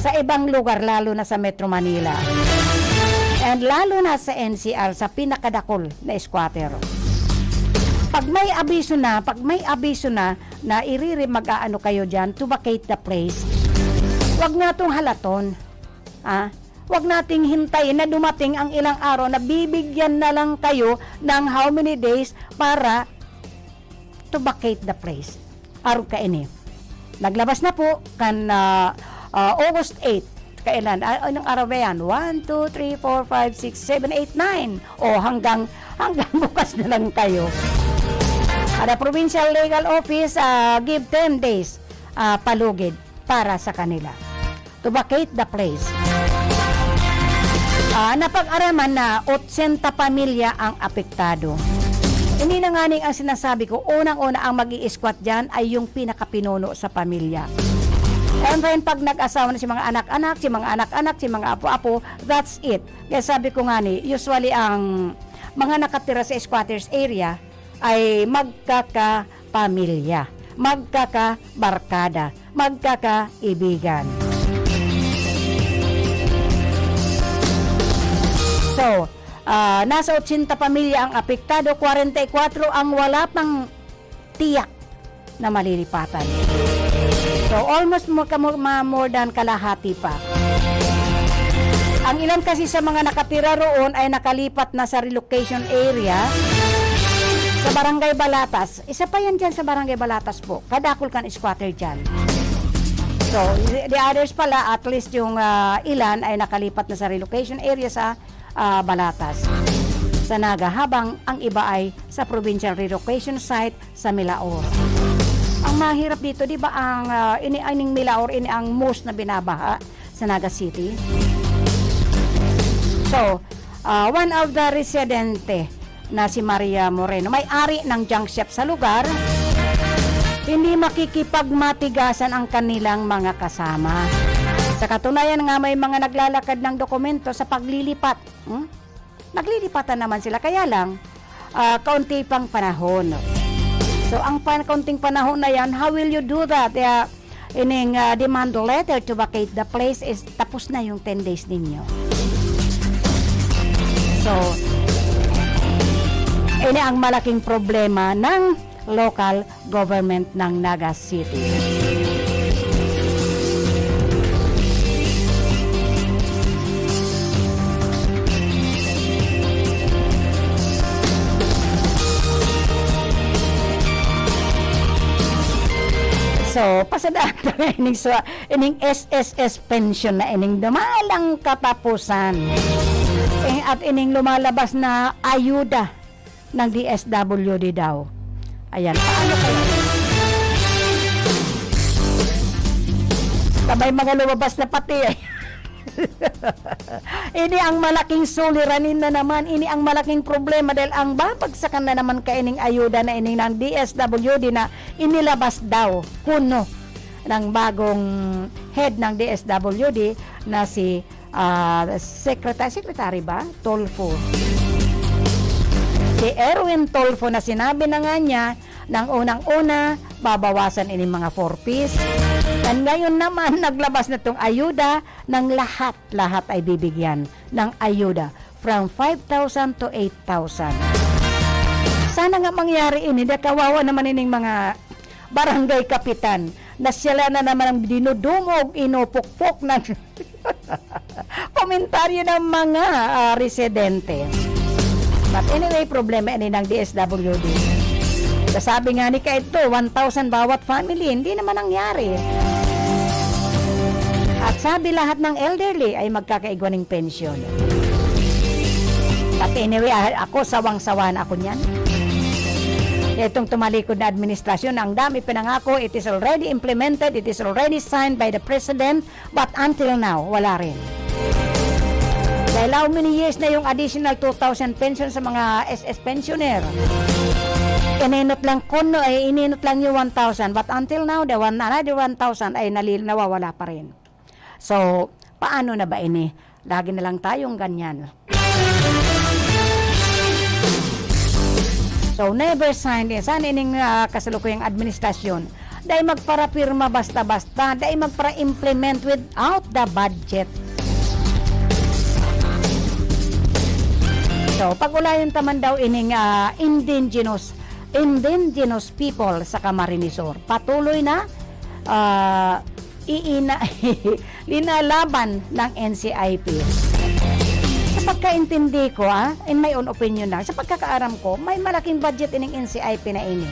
sa ibang lugar, lalo na sa Metro Manila. And lalo na sa N C R, sa pinakadakol na squatter. Pag may abiso na, pag may abiso na, na iriri-, mag-aano kayo dyan, to vacate the place, wag natong halaton. Ah, wag nating hintayin na dumating ang ilang araw na bibigyan na lang kayo ng how many days para to vacate the place. Arog kaini. Naglabas na po kan, ah, ah, August eight. Kailan? Ah, anong araw ba yan? One, two, three, four, five, six, seven, eight, nine. O, hanggang, hanggang bukas na lang kayo. Ada Provincial Legal Office, ah, give ten days, ah, palugid para sa kanila to vacate the place. Ah, napag-araman na otsenta pamilya ang apektado. Ini na nga ning ang sinasabi ko, unang-una ang mag-i-squat diyan ay yung pinakapinuno sa pamilya. And then, pag nag-asawa na si mga anak-anak, si mga anak-anak, si mga apo-apo, that's it. Kaya sabi ko nga ni, usually ang mga nakatira sa squatters area ay magkakapamilya, magkakabarkada, magkakaibigan. So, ah, nasa otsenta pamilya ang apektado, kwarenta y kwatro ang wala pang tiyak na malilipatan. So, almost mo-, kamo-, ma-, more than kalahati pa. Ang ilan kasi sa mga nakatira roon ay nakalipat na sa relocation area sa Barangay Balatas. Isa pa yan dyan sa Barangay Balatas po. Kadakol kan squatter dyan. So, the others pala, at least yung, ah, ilan ay nakalipat na sa relocation area sa, ah, Balatas, sa Naga, habang ang iba ay sa provincial relocation site sa Milaor. Ang mahirap dito, di ba, ang, ah, ini, ining Milaor, ini ang most na binabaha sa Naga City. So, ah, one of the residente na si Maria Moreno, may-ari ng junk shop sa lugar, hindi makikipagmatigasan ang kanilang mga kasama. Sa katunayan nga, may mga naglalakad ng dokumento sa paglilipat. Hmm? Naglilipatan naman sila, kaya lang, ah, kaunti pang panahon. So, ang pan-, kaunting panahon na yan, how will you do that? Kaya, ining, ah, demand letter to vacate the place is tapos na yung ten days ninyo. So, ini ang malaking problema ng local government ng Naga City. So, pasadaan ta na ining sa, ining S S S pension na ining dumalang katapusan. Eh, at ining lumalabas na ayuda ng D S W D daw. Ayan, paano kaya? Sabay mga lumabas na pati eh. Ini ang malaking suliranin na naman. Ini ang malaking problema dahil ang babagsakan na naman kaining ayuda na ini ng D S W D na inilabas daw kuno ng bagong head ng D S W D na si, ah, Secretary, Secretary ba? Tulfo. Si Erwin Tulfo na sinabi na nga niya nang unang-una, babawasan ini mga four Ps. And ngayon naman, naglabas na tong ayuda ng lahat. Lahat ay bibigyan ng ayuda from five thousand to eight thousand. Sana nga mangyari ini, da kawawa naman ining mga barangay kapitan na sila na naman ang dinudumog, inupukpok ng komentaryo ng mga, ah, residente. But anyway, problema ini ng D S W D. Kasabi nga ni kaito, one thousand bawat family, hindi naman nangyari. At sabi lahat ng elderly ay magkakaigwa ning pensyon. But anyway, ah, ako, sawang-sawa na ako niyan. Itong tumalikod na administrasyon, ang dami pinangako, it is already implemented, it is already signed by the President, but until now, wala rin. Dahil how many years na yung additional two thousand pension sa mga S S pensioner? Ininot lang kuno, eh, ininot lang yung one thousand, but until now, the one, another one thousand ay nali-, nawawala pa rin. So, paano na ba ini? Lagi na lang tayong ganyan. So, never sign din. Sana ining, ah, kasalukuyang administrasyon, dai magparapirma basta-basta, dai magpara-implement without the budget. So, pag-ulayon ta man daw ining, ah, indigenous, indigenous people sa Camarines Sur. Patuloy na, ah, iina-, linalaban ng N C I P. Sa pagkaintindi ko, ah, in my own opinion lang, sa pagkakaaram ko, may malaking budget ining N C I P na ini.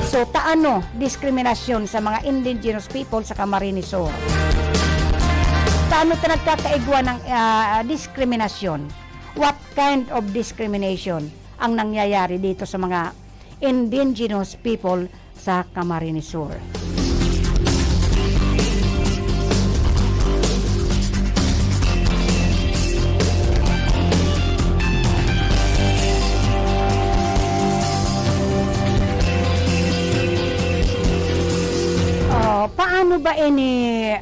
So, taano diskriminasyon sa mga indigenous people sa Camarines Sur? Taano ta nagkakaigwa ng, ah, diskriminasyon? What kind of discrimination ang nangyayari dito sa mga indigenous people sa Camarines Sur? Ba ini,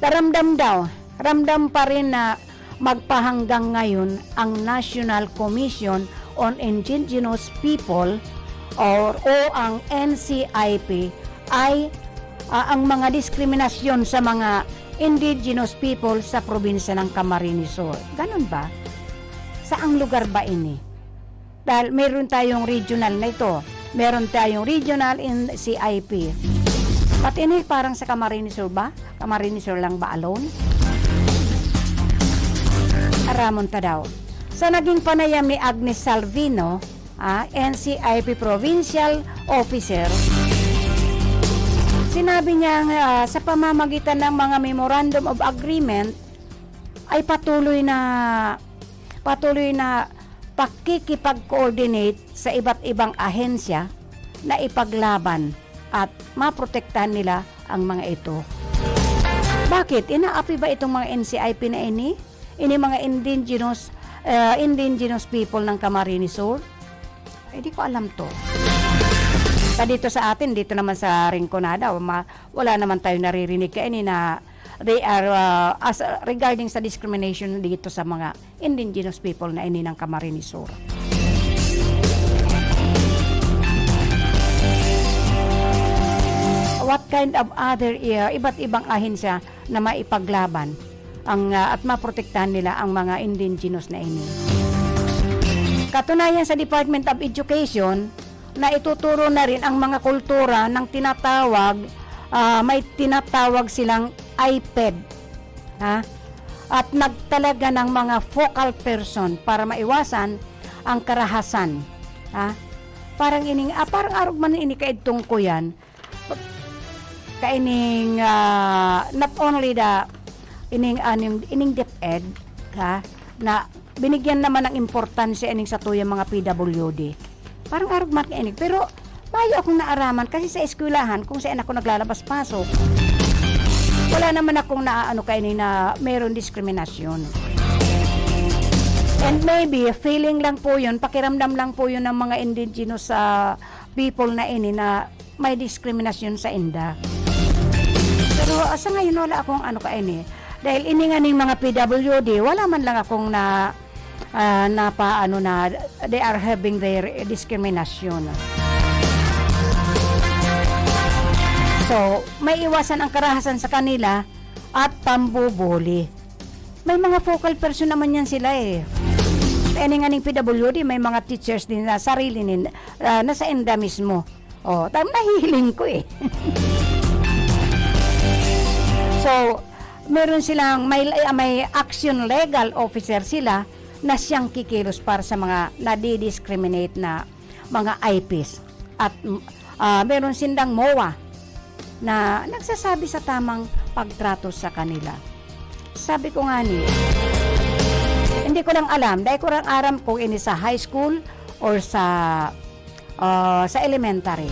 taramdam daw, ramdam pa rin na magpahanggang ngayon ang National Commission on Indigenous People or o ang N C I P ay, ah, ang mga diskriminasyon sa mga indigenous people sa probinsya ng Camarines Sur. Ganun ba? Saang lugar ba ini? Dahil meron tayong regional na ito. Meron tayong regional in C I P. Pati ini parang sa Camarines Sur ba? Camarines Sur lang ba alone? Aramon ta daw. Sa naging panayam ni Agnes Salvino, ah, N C I P Provincial Officer, sinabi niya, ah, sa pamamagitan ng mga Memorandum of Agreement ay patuloy na, patuloy na pakikipag-coordinate sa iba't ibang ahensya na ipaglaban at maprotektahan nila ang mga ito. Bakit? Inaapi ba itong mga N C I P na ini? Ini mga indigenous, eh, indigenous people ng Camarines Sur? Eh, di ko alam to. Sa dito sa atin, dito naman sa Rinconada, ma-, wala naman tayo naririnig kaini na they are, uh, as, uh, regarding sa discrimination dito sa mga indigenous people na ini ng Camarines Sur. What kind of other, uh, iba't ibang ahensya na maipaglaban ang, uh, at maprotektahan nila ang mga indigenous na ini? Katunayan, sa Department of Education, na ituturo na rin ang mga kultura ng tinatawag, ah, may tinatawag silang IPED, ha? At magtalaga ng mga focal person para maiwasan ang karahasan, ha? Parang ining, ah, parang arog man ini kaidtong ko yan. Kaining, ah, not only the, ining, aning, ining DepEd, ha, na binigyan naman ng importansya ining satuyang mga P W D. Parang arog man kaining, pero mayo akong naaraman kasi sa eskwelahan, kung saan ako naglalabas-pasok, wala naman akong naaano kaini na mayroong diskriminasyon. And maybe, feeling lang po yun, pakiramdam lang po yun ng mga indigenous, ah, people na ini na may diskriminasyon sa inda. Pero, ah, sa ngayon, wala akong ano kaini. Dahil ini nga ning mga P W D, wala man lang akong na, ah, napaano na they are having their discrimination. So, maiwasan ang karahasan sa kanila at pambubuli. May mga focal person naman yan sila eh. Ini nga ning P W D, may mga teachers din na sarili nin-, ah, na sa inda mismo. Oh, tam-, nahihiling ko eh. So, meron silang, may, may action legal officer sila na siyang kikilos para sa mga nadidiscriminate na mga I Ps. At, mm, ah, meron sindang MOA na nagsasabi sa tamang pagtrato sa kanila. Sabi ko nga ni, hindi ko lang alam, dahil ko lang aram kung ini sa high school or sa, ah, sa elementary.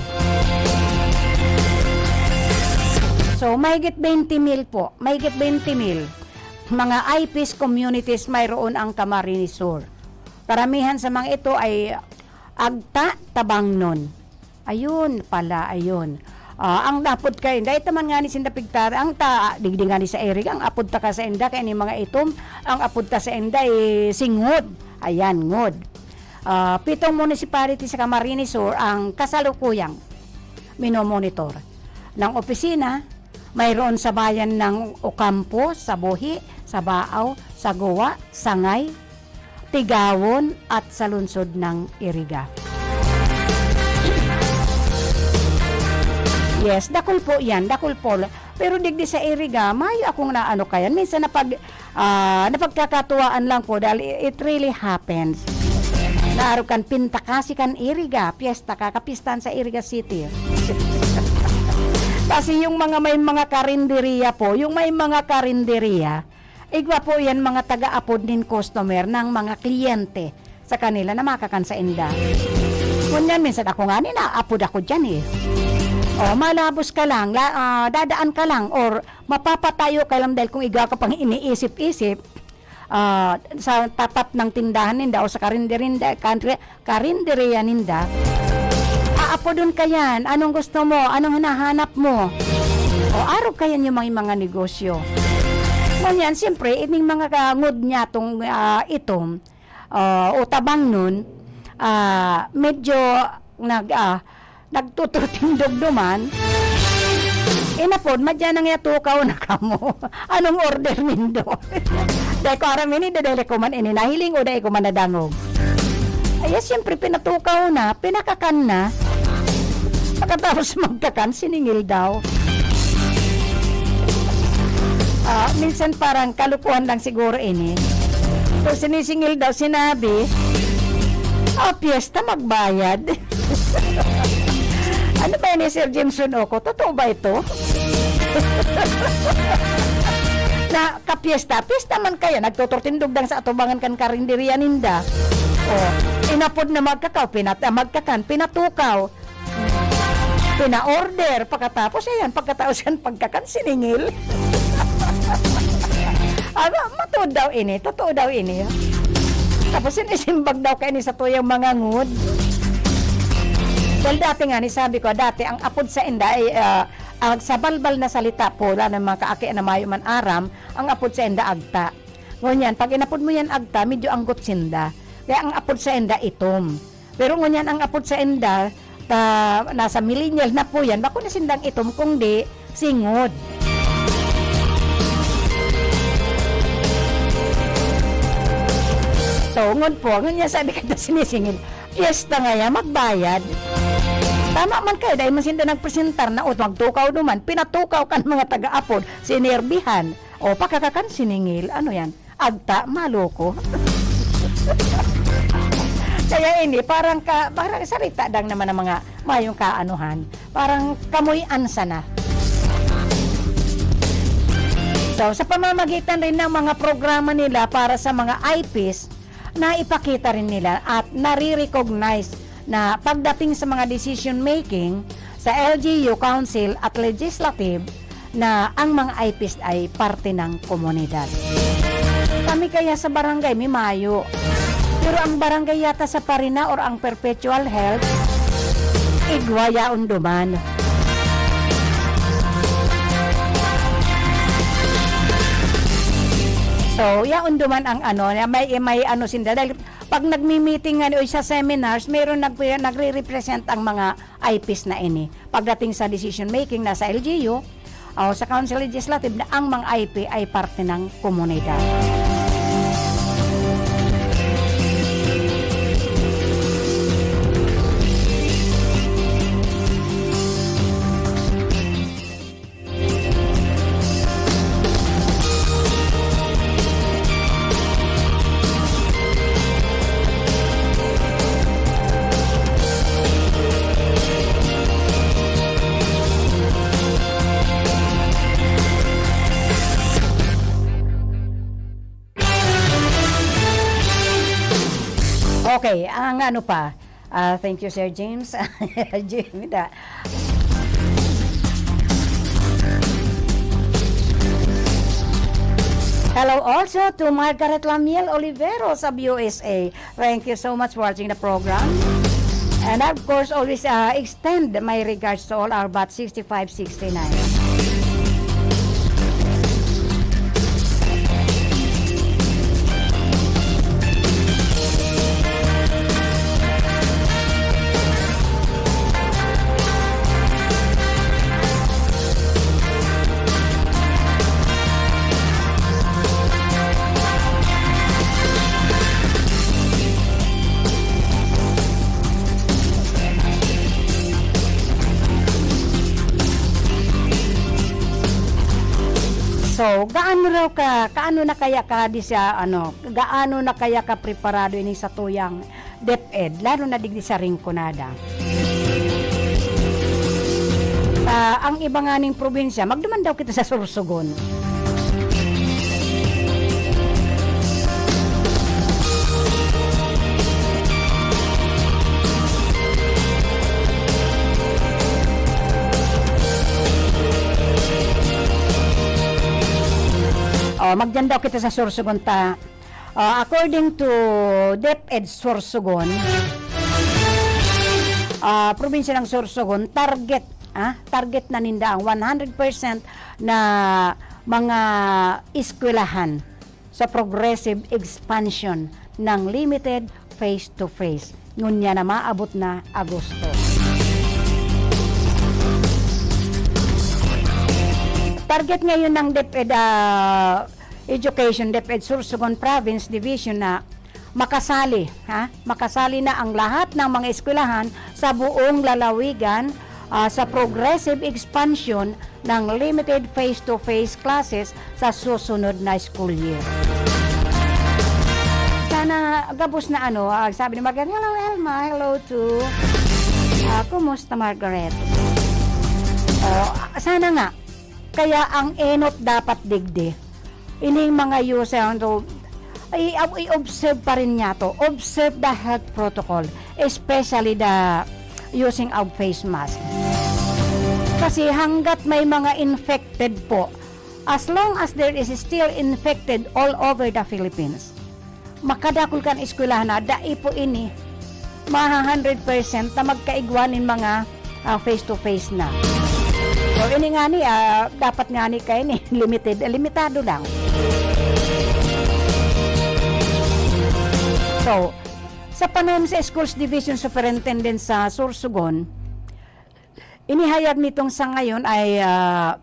So, mahigit twenty mil po, mahigit twenty mil mga I Ps communities mayroon ang Camarines Sur. Karamihan sa mga ito ay Agta, Tabangnon. Ayun pala, ayun. Ah, ang apod kay, dai ta man ngani sinda pigtara, ang ta, digdi ngani sa Iriga, ang apod ta ka sa inda, kay ni mga itom, ang apod ta sa inda, eh, si Ngod. Ayan, Ngod. Ah, pitong municipality sa Camarines Sur ang kasalukuyang minomonitor ng opisina. Mayroon sa bayan ng Ocampo, sa Bohi, sa Baao, sa Goa, Sangay, Tigawon at sa lungsod ng Iriga. Yes, dakul po yan, dakul po. Pero digdi sa Iriga, mayo akong naano kayan. Minsan napag-, ah, napagkakatuwaan lang po dahil i-, it really happens. Naaro kan pintakasi kan Iriga, piyesta ka, kapistahan sa Iriga City. Kasi yung mga may mga karinderiya po, yung may mga karinderiya, igwa po yan mga taga-apod nin customer ng mga kliyente sa kanila na makakan sa inda. Ngunyan, minsan ako nga ni naapod ako dyan eh. O, malabos ka lang, la-, ah, dadaan ka lang, or mapapatayo ka lang dahil kung igwa ka pang iniisip-isip, ah, sa tapat ng tindahan ninda o sa karinderinda, kandre-, karinderia ninda, aapodon ka yan. Anong gusto mo? Anong hinahanap mo? O, Arog kaya niya may mga negosyo. Ngunyan, siyempre, ining mga kangod niya tong, ah, itom, ah, o tabang nun, ah, medyo nag-, ah, nagtuturtindog duman. Inapod, madya nang yatukaw na kamo. Anong order nindo? Dahil ko aram ini, dahil ko man ini nahiling o dahil ko man nadangog. Ay, siyempre, pinatukaw na, pinakakan na. Pagkatapos magkakan, siningil daw. Ah, minsan parang kalukuhan lang siguro ini. Kung sinisingil daw, sinabi, "Ah, piyesta, magbayad." Ano ba yan ni Sir Jameson Oco? Totoo ba ito? Na kapiyesta, piyesta man kaya, nagtuturtindog dang sa atubangan kan karinderya ninda. O, inapod na magkakaw, pinat-, ah, magkakan, pinatukaw. Pina-order, pagkatapos, ayan, pagkatapos yan, pagkakan, siningil. Aba, matuod daw ini, totoo daw ini. Tapos, sinisimbag daw kaini sa tuyang mga ngod. Well, dati nga, ni sabi ko, dati, ang apod sa inda ay, ah, ang sa balbal na salita po, wala na mga kaaki na mayo man aram, ang apod sa inda agta. Ngunyan, pag inapod mo yan agta, medyo anggot sinda. Kaya ang apod sa inda, itom. Pero ngunyan ang apod sa inda, ta, nasa millennial na po yan, bako na sindang itom, kundi singod. Sungod po, ngunyan sabi ka na sinisingil, piyesta nga yan, magbayad. Tama man kayo, dahil man sinda nagpresentar na, o magtukaw duman, pinatukaw kan mga taga-apod, sinerbihan. O, pakakakan, siningil, ano yan? Agta, maloko. Kaya ini, parang ka, parang sarita dang naman ang mga mayong kaanuhan. Parang kamoy-an sana. So, sa pamamagitan rin ng mga programa nila para sa mga I Ps, naipakita rin nila at nare-recognize na pagdating sa mga decision making sa L G U, Council at Legislative, na ang mga I Ps ay parte ng komunidad. Kami kaya sa barangay, may mayo. Pero ang barangay yata sa Parina or ang Perpetual Health, igwa yaon duman. So, yaon duman ang ano, na may, may ano sinda. Dahil pag nagmi-meeting nga o sa seminars, mayroon nag-, nagre-represent ang mga I Ps na ini. Pagdating sa decision making, nasa L G U, o sa Council Legislative, na ang mga I P ay parte ng komunidad. Okay, ang ano pa, Ah, thank you, Sir James. Jimmy, da. Hello also to Margaret Lamiel Oliveros of U S A. Thank you so much for watching the program. And of course, always, uh, extend my regards to all our Bat sixty-five sixty-nine. So, gaano raw ka, kaano na kaya ka di sa, ano, gaano na kaya ka preparado ini sa tuyang DepEd, lalo na digdi sa Rinconada? Ah, ang iba nga ning probinsya, magduman daw kita sa Sorsogon. Oh, magdiyan daw kita sa Sorsogon ta. Ah, according to DepEd Sorsogon, ah, probinsya ng Sorsogon, target Ah, target na ninda ang one hundred percent na mga eskwelahan sa progressive expansion ng limited face-to-face. Ngunyan na maabot na Agosto. Target ngayon ng DepEd, ah, Education, DepEd Sorsogon Province Division na makasali, ha? Makasali na ang lahat ng mga eskwelahan sa buong lalawigan, ah, sa progressive expansion ng limited face-to-face classes sa susunod na school year. Sana gabos na ano, ah, sabi ni Margaret, "Hello, Elma. Hello to, ah, kumusta, Margaret?" Oh, sana nga. Kaya ang enot dapat digdi. Ining mga user, ano, i-, i-observe pa rin niya to. Observe the health protocol, especially the using of face mask. Kasi hanggat may mga infected po, as long as there is still infected all over the Philippines, makadakul kan eskwelahan na dai po ini maha hundred percent na magkaigwa nin mga, ah, face-to-face na. So, ini ngani, ah, dapat ngani kaini limited, limitado lang. So, sa panahon sa Schools Division Superintendent sa Sorsogon, inihayag nitong sa ngayon ay, ah,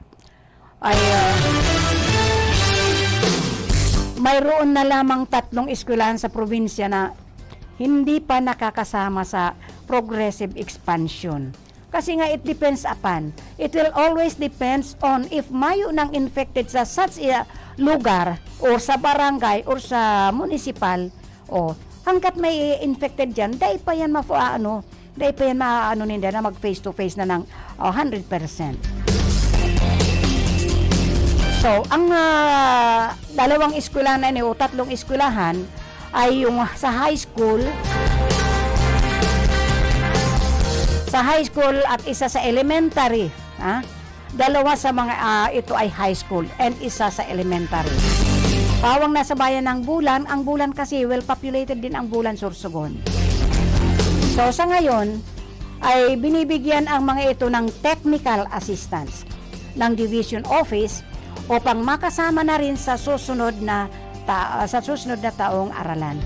ay, ah, mayroon na lamang tatlong eskwelahan sa probinsya na hindi pa nakakasama sa progressive expansion. Kasi nga, it depends upon, it will always depends on if mayo nang infected sa such a lugar or sa barangay or sa municipal, o hangkat may infected diyan, dai pa yan mafu-, ano, dai pa yan maaano ninda na mag face to face na ng, oh, hundred percent. So, ang, ah, dalawang eskwelahan na ini o tatlong eskwelahan ay yung sa high school, sa high school at isa sa elementary, ha? Dalawa sa mga, ah, ito ay high school and isa sa elementary. Pawang nasa bayan ng Bulan, ang Bulan kasi well populated din ang Bulan, Sorsogon. So, sa ngayon, ay binibigyan ang mga ito ng technical assistance ng Division Office upang makasama na rin sa susunod na ta-, sa susunod na taong aralan.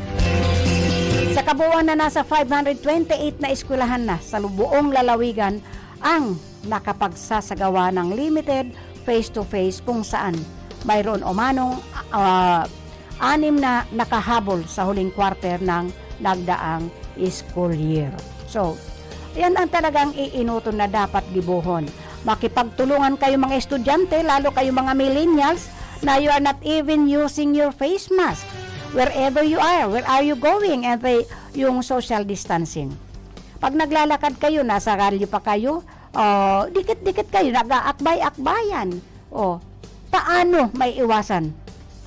Sa kabuuan na nasa five hundred twenty-eight na eskwelahan na sa lu-, buong lalawigan ang nakapagsasagawa ng limited face-to-face kung saan mayroon umanong, ah, anim na nakahabol sa huling quarter ng nagdaang school year. So, yan ang talagang iinuton na dapat gibohon. Makipagtulungan kayo, mga estudyante, lalo kayo, mga millennials, na you are not even using your face mask. Wherever you are, where are you going? And they, yung social distancing. Pag naglalakad kayo, nasa kalye pa kayo, oh, dikit-dikit kayo, nag-aakbay-akbayan. Oh, paano maiiwasan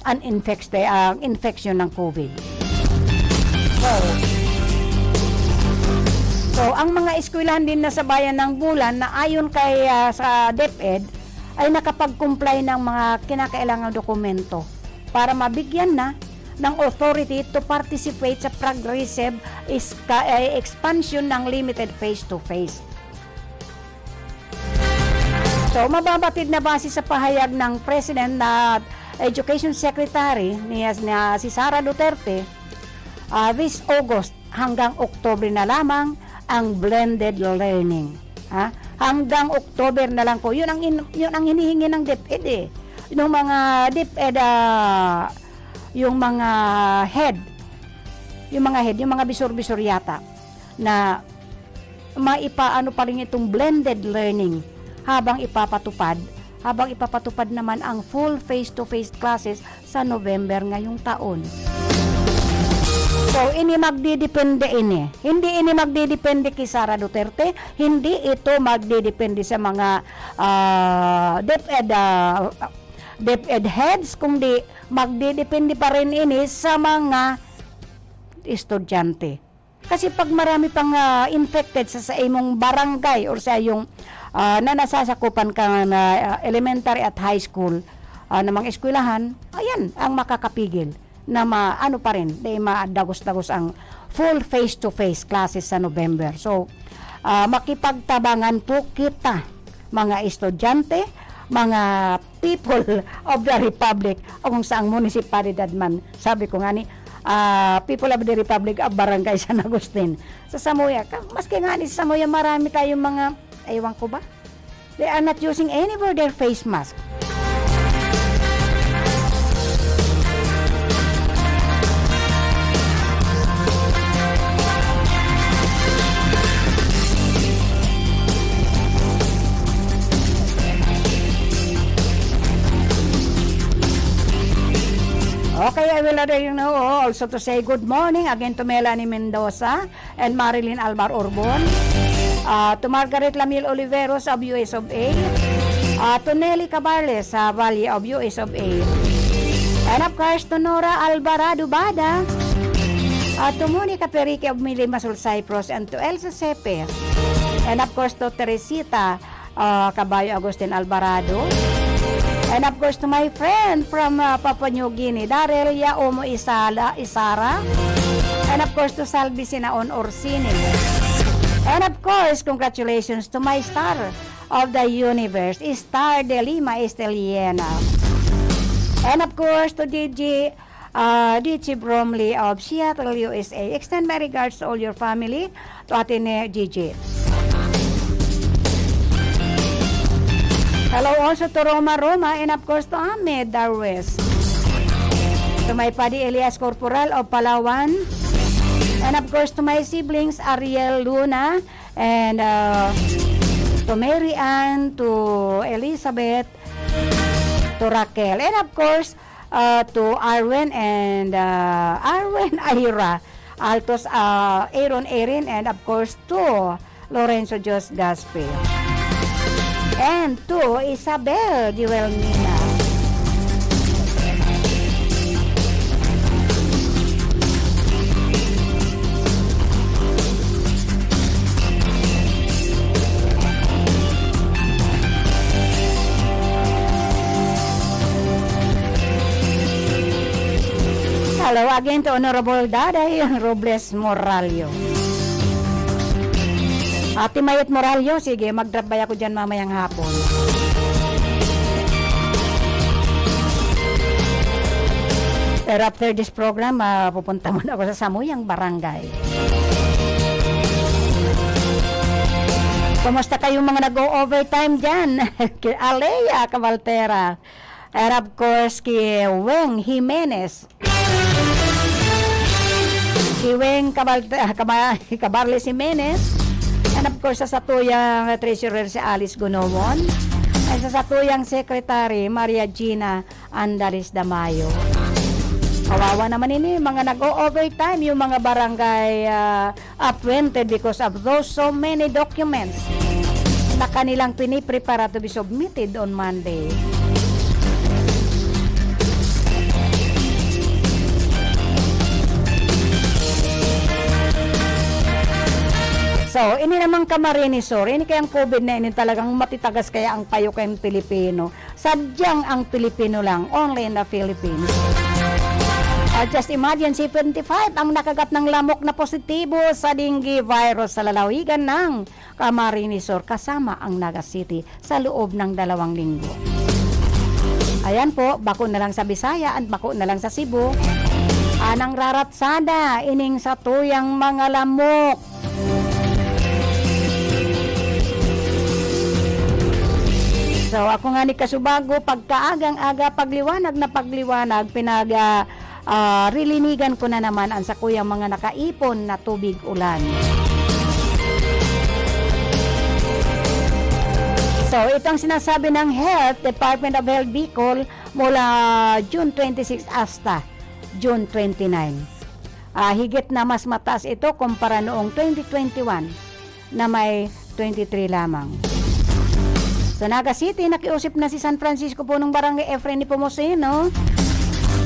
ang infex-, ang infection ng COVID? So, so, ang mga eskwelahan din na sa bayan ng Bulan na ayon kay, ah, sa DepEd ay nakapag-comply ng mga kinakailangang dokumento para mabigyan na ng authority to participate sa progressive iska-, eh, expansion ng limited face-to-face. So, mababatid na base sa pahayag ng President na Education Secretary niya, na si Sara Duterte, ah, this August hanggang October na lamang ang blended learning. Ha? Hanggang October na lang ko. Yun ang in-, yun ang hinihingi ng DepEd eh. Yung mga DepEd, ah, yung mga head, yung mga head, yung mga bisor-bisor yata na maipaano pa rin itong blended learning habang ipapatupad, habang ipapatupad naman ang full face-to-face classes sa November ngayong taon. So, ini magdidepende ini. Hindi ini magdidepende kay Sara Duterte, hindi ito magdidepende sa mga, ah, DepEd, ah, DepEd heads, kundi magdidepende pa rin ini sa mga estudyante. Kasi pag marami pang, ah, infected sa, sa imong barangay or sa iyong, ah, na nasasakupan ka na, ah, elementary at high school, ah, na mga eskwelahan, ayan ang makakapigil na ma-, ano pa rin, di madagos-dagos ang full face-to-face classes sa November. So, ah, makipagtabangan po kita mga estudyante, mga people of the republic, o kung saang munisipalidad man. Sabi ko ngani, ah, people of the republic of Barangay San Agustin. Sa Samuya, ka-, maski ngani sa Samuya, marami tayong mga, ewan ko ba? They are not using any for their face mask. Okay, I will, uh, you know, also to say good morning again to Melanie Mendoza and Marilyn Alvar Urbon, ah, to Margaret Lamil Oliveros of U S of A, ah, to Nelly Cabarles sa Valle of U S of A, and of course to Nora Alvarado Bada, ah, to Monica Perique of Mili Masol Cyprus, and to Elsa Sepe, and of course to Teresita, ah, Caballo Agustin Alvarado. And of course, to my friend from, ah, Papua New Guinea, Daryl Yaomo Isala, Isara. And of course, to Salvi Sinaon Orsini. And of course, congratulations to my star of the universe, Star de Lima Esteliena. And of course, to D J, ah, Richie Bromley of Seattle, U S A. Extend my regards to all your family, to Ate Ne Gigi. Hello also to Roma Roma and of course to Ahmed Darwes. To my Padi Elias Corporal of Palawan. And of course to my siblings Ariel Luna and, uh, to Mary Ann, to Elizabeth, to Raquel. And of course, uh, to Arwen and, uh, Arwen Ayra Altos, uh, Aaron Erin, and of course to Lorenzo Dios Gaspi. And to Isabel Diwelmina. Hello again to Honorable Daday Robles Morallo. Ate Mayet Morallo, sige, mag-drop by ako dyan mamayang hapon. Pero after this program, ah, pupunta muna ako sa samuyang barangay. Kumusta kayong mga nag-o-overtime dyan? Kay Alea Cabaltera. And of course, kay Weng Jimenez. Kay Weng Cabal-, ah, Caba-, Cabarles Jimenez. And of course, sa satuyang treasurer si Alice Gunomon. Ay sa satuyang secretary, Maria Gina Andalis Damayo. Kawawa naman ini, mga nag-o-overtime, yung mga barangay, ah, appointed because of those so many documents na kanilang piniprepara to be submitted on Monday. So, ini namang Camarines Sur, ini kayang COVID na ini talagang matitagas kaya ang payo kayong Pilipino. Sadyang ang Pilipino lang, only in the Philippines. Ah, just imagine, seventy-five ang nakagat ng lamok na positibo sa dengue virus sa lalawigan ng Camarines Sur, kasama ang Naga City, sa loob ng dalawang linggo. Ayan po, bako na lang sa Bisaya at bako na lang sa Cebu. Anang raratsada, ining satuyang mga lamok. So, ako nga ni Kasubago, pagkaagang-aga, pagliwanag na pagliwanag, pinaga, ah, rilinigan ko na naman ang sakuyang mga nakaipon na tubig ulan. So, itong sinasabi ng Health, Department of Health Bicol, mula June twenty-six hasta June twenty-nine. Ah, higit na mas mataas ito kumpara noong twenty twenty-one na may twenty-three lamang. Sa Naga City, nakiusip na si San Francisco Punong Barangay Efren Nepomuceno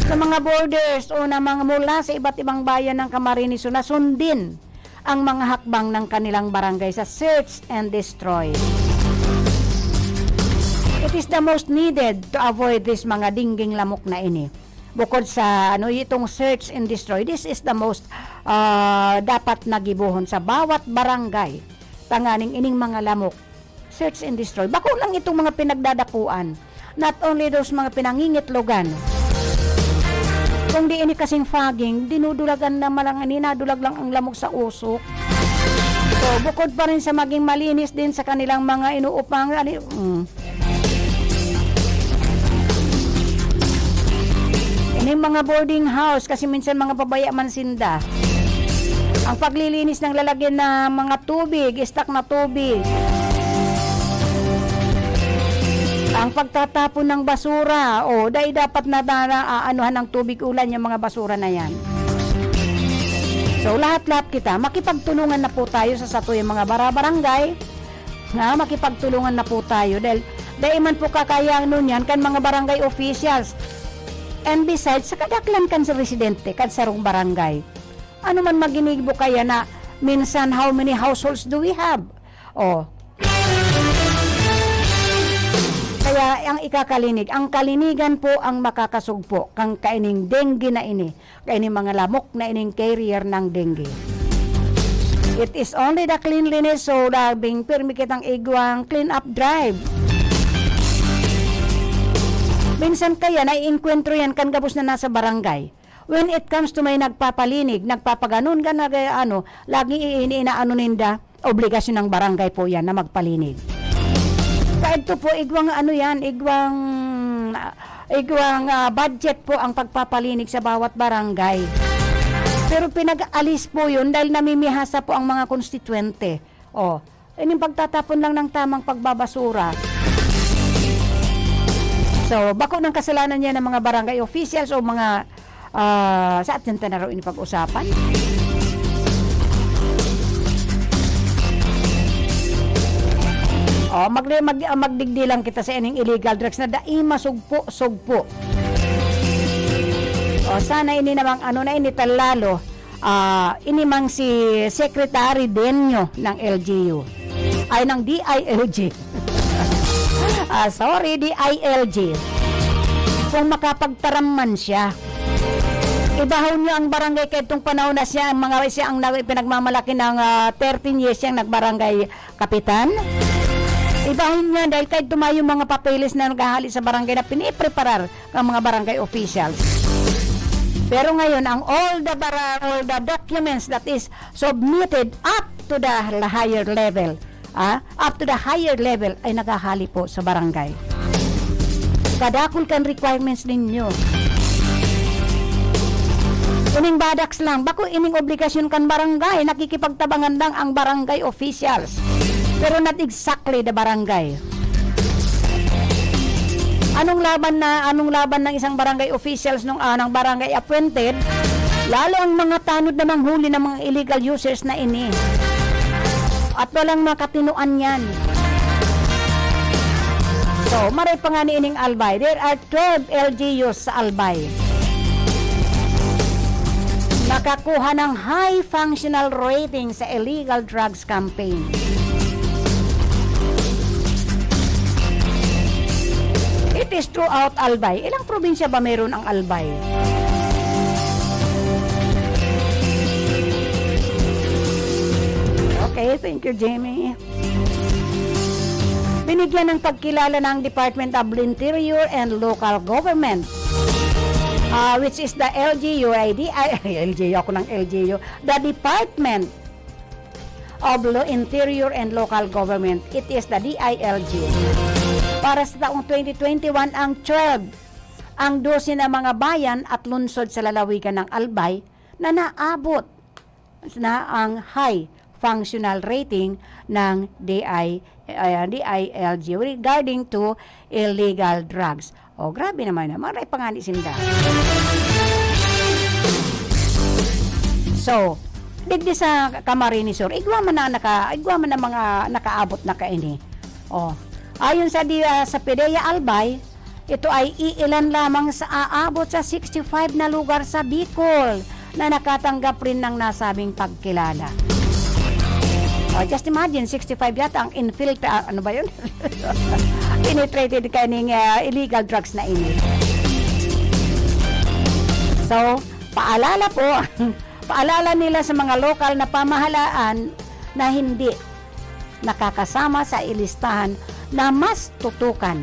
sa mga borders o na mga mula sa iba't ibang bayan ng Camarines Sur na sundin ang mga hakbang ng kanilang barangay sa search and destroy. It is the most needed to avoid this mga dengueng lamok na ini. Bukod sa, ano, itong search and destroy, this is the most, ah, dapat na gibohon sa bawat barangay. Tanganing ining mga lamok, Search and destroy. Bako lang itong mga pinagdadapuan. Not only those mga pinangingitlogan. Kung di ini kasing fogging, dinudulagan na malang, ninadulag lang ang lamok sa usok. So, bukod pa rin sa maging malinis din sa kanilang mga inuupang, ano, mm. Ining mga boarding house, kasi minsan mga pabaya man sinda. Ang paglilinis ng lalagyan na mga tubig, stock na tubig. Ang pagtatapon ng basura, o, dai dapat na, na, na aanuhan ng tubig ulan yung mga basura na yan. So, lahat-lahat kita, makipagtulungan na po tayo sa satuyang mga barabarangay, nga makipagtulungan na po tayo dahil dai man po kakayanon yan kan mga barangay officials. And besides, sa kadaklan kan sa residente, kan sarong barangay. Ano man maginibo kaya na minsan, how many households do we have? Oh. Kaya ang ikakalinig, ang kalinigan po ang makakasugpo kang kaining dengue na ini, kaining mga lamok na ining carrier ng dengue. It is only the cleanliness, so labing pirmi kitang igwang clean up drive. Minsan kaya naiengkwentro yan kan gabos na nasa barangay. When it comes to may nagpapalinig, nagpapaganon ka, nag-, ano, laging i-, ini-, inaano ninda, obligasyon ng barangay po yan na magpalinig. Kaidto po, igwang ano yan, igwang, ah, igwang, ah, budget po ang pagpapalinig sa bawat barangay. Pero pinag-alis po yun dahil namimihasa po ang mga konstituwente. Oh, ining pagtatapon lang ng tamang pagbabasura. So, bako ng kasalanan niya ng mga barangay officials o mga, ah, sa atin ta na raw ini pag-usapan. Oh, mag-, mag-, ah, magdigdi lang kita sa ining illegal drugs na dai masugpo-sugpo. Oh, sana ini namang ano na ini talalo. Ah, ini mang si Secretary Denyo ng L G U. Ay, ng D I L G. Ah, sorry, D I L G. Kung makapagtaram man siya. Ibahon niyo ang barangay kaitong panahon na siya, ang mga, siya ang nag-, pinagmamalaki ng, ah, thirteen years siyang nagbarangay kapitan. Ibahon niya dahil kahit tumayo mga papeles na naghahali sa barangay na pinipreparar ng mga barangay officials. Pero ngayon, ang all the bara-, all the documents that is submitted up to the higher level, ah, up to the higher level ay naghahali po sa barangay. Kadakul kan requirements ninyo. Ining badaks lang, bako ining obligasyon kan barangay, nakikipagtabangan lang ang barangay officials. Pero not exactly the barangay. Anong laban na, anong laban ng isang barangay officials nung, ah, ng barangay appointed? Lalo ang mga tanod na manghuli ng mga illegal users na ini. At walang makatinuan yan. So, maray pa nga ni ining Albay. There are twelve L G Us sa Albay. Nakakuha ng high functional rating sa illegal drugs campaign. It is throughout Albay. Ilang probinsya ba meron ang Albay? Okay, thank you, Jamie. Binigyan ng pagkilala ng Department of Interior and Local Government, ah, which is the L G U, ay, di, ay, L G U, ako ng L G U, the Department of Lo-, Interior and Local Government. It is the D I L G. Para sa taong twenty twenty-one, ang twelve, ang dose na mga bayan at lungsod sa lalawigan ng Albay na naabot na ang high functional rating ng D I, ah, D I L G regarding to illegal drugs. Oh, grabe naman na. Maray pa nga ni sinda. So, digdi sa Camarines Sur, igwa man na naka-, igwa man na mga nakaabot na kaini. Oh. Ayon sa di-, ah, sa PDEA Albay, ito ay iilan lamang sa aabot sa sixty-five na lugar sa Bicol na nakatanggap rin ng nasabing pagkilala. Oh, just imagine, sixty-five yata ang infiltra-, ano ba yun? Penetrated kaning, ah, illegal drugs na ini. So, paalala po, paalala nila sa mga lokal na pamahalaan na hindi nakakasama sa ilistahan na mas tutukan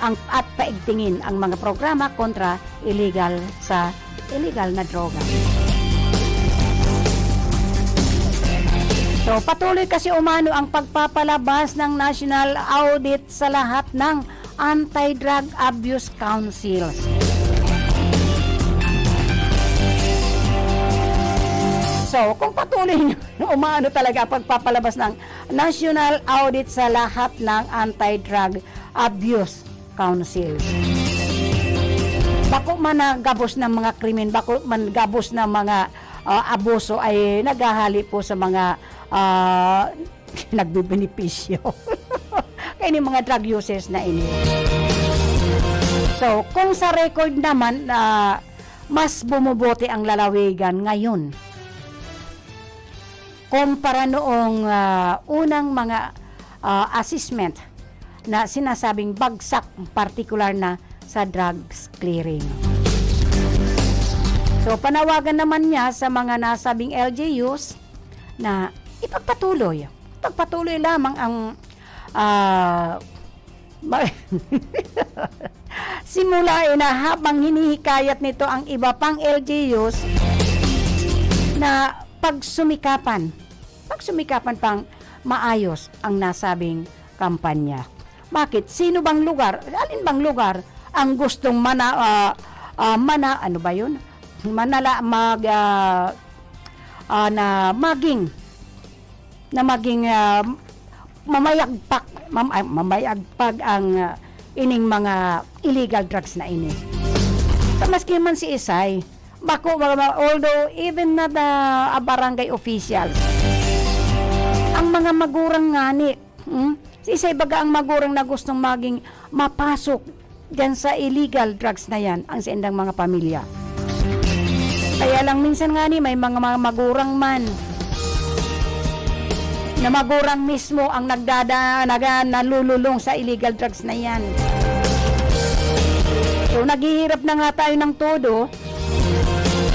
ang, at paigtingin ang mga programa kontra illegal sa illegal na droga. So, patuloy kasi umano ang pagpapalabas ng National Audit sa lahat ng anti-drug abuse councils. So, kung patuloy na umaano talaga ang pagpapalabas ng National Audit sa lahat ng anti-drug abuse councils, bako man na gabos ng mga krimen, bako man gabos ng mga, ah, abuso ay naghahali po sa mga, ah, nagbebenepisyo. Kaya yung mga drug users na ini. So, kung sa record naman, ah, mas bumubote ang lalawigan ngayon kumpara noong, ah, unang mga, ah, assessment na sinasabing bagsak, partikular na sa drugs clearing. So, panawagan naman niya sa mga nasabing L G Us na ipagpatuloy, ipagpatuloy lamang ang, ah, ma-, simulain na habang hinihikayat nito ang iba pang L G Us na pagsumikapan, pagsumikapan pang maayos ang nasabing kampanya. Bakit? Sino bang lugar? Alin bang lugar ang gustong mana-, ah, ah, mana-, ano ba yun? Manala-, mag-, ah, ah, na maging, na maging, ah, mamayagpag, mam-, ah, mamayagpag ang, ah, ining mga illegal drugs na ini. So, maski man si Isay, bako, mga, mga, although even not, ah, a barangay officials, ang mga magurang ngani, hmm? Si Isay baga ang magurang na gustong maging mapasok diyan sa illegal drugs na yan, ang saindang mga pamilya. Kaya lang minsan ngani may mga, mga magurang man na magurang mismo ang nagdada-, naga-, nalululong sa illegal drugs na yan. So, naghihirap na nga tayo ng todo.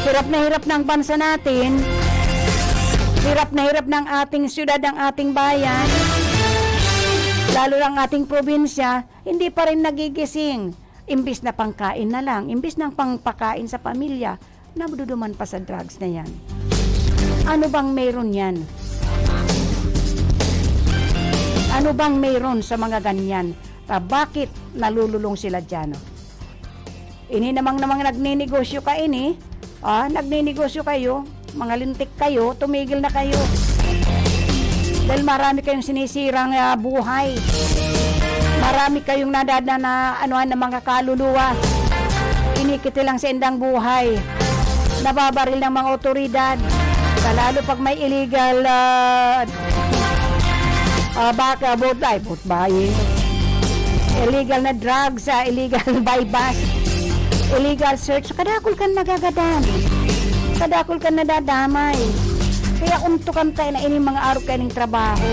Hirap na hirap na ang bansa natin. Hirap na hirap na ang ating syudad, ang ating bayan. Lalo lang ating probinsya, hindi pa rin nagigising. Imbis na pangkain na lang, imbis na pangpakain sa pamilya, naduduman pa sa drugs na yan. Ano bang meron yan? Ano bang meron sa mga ganyan? Ta bakit nalululong sila diyan? Ini namang, namang nagninegosyo ka ini, ah, nagninegosyo kayo, mga lintik kayo, tumigil na kayo. Dahil marami kayong sinisirang, ah, buhay. Marami kayong nadada na anuhan ng mga kaluluwa. Kinikitilang sa indang buhay. Nababaril ng mga otoridad. Lalo pag may illegal, ah, ah, baka, boat, ay, boat buying. Illegal na drugs, ah, illegal buy-bust, illegal search. Kadakul kan nagagadan. Kadakul kan nadadamay. Kaya untukan tayo na ining mga arog kaining trabaho.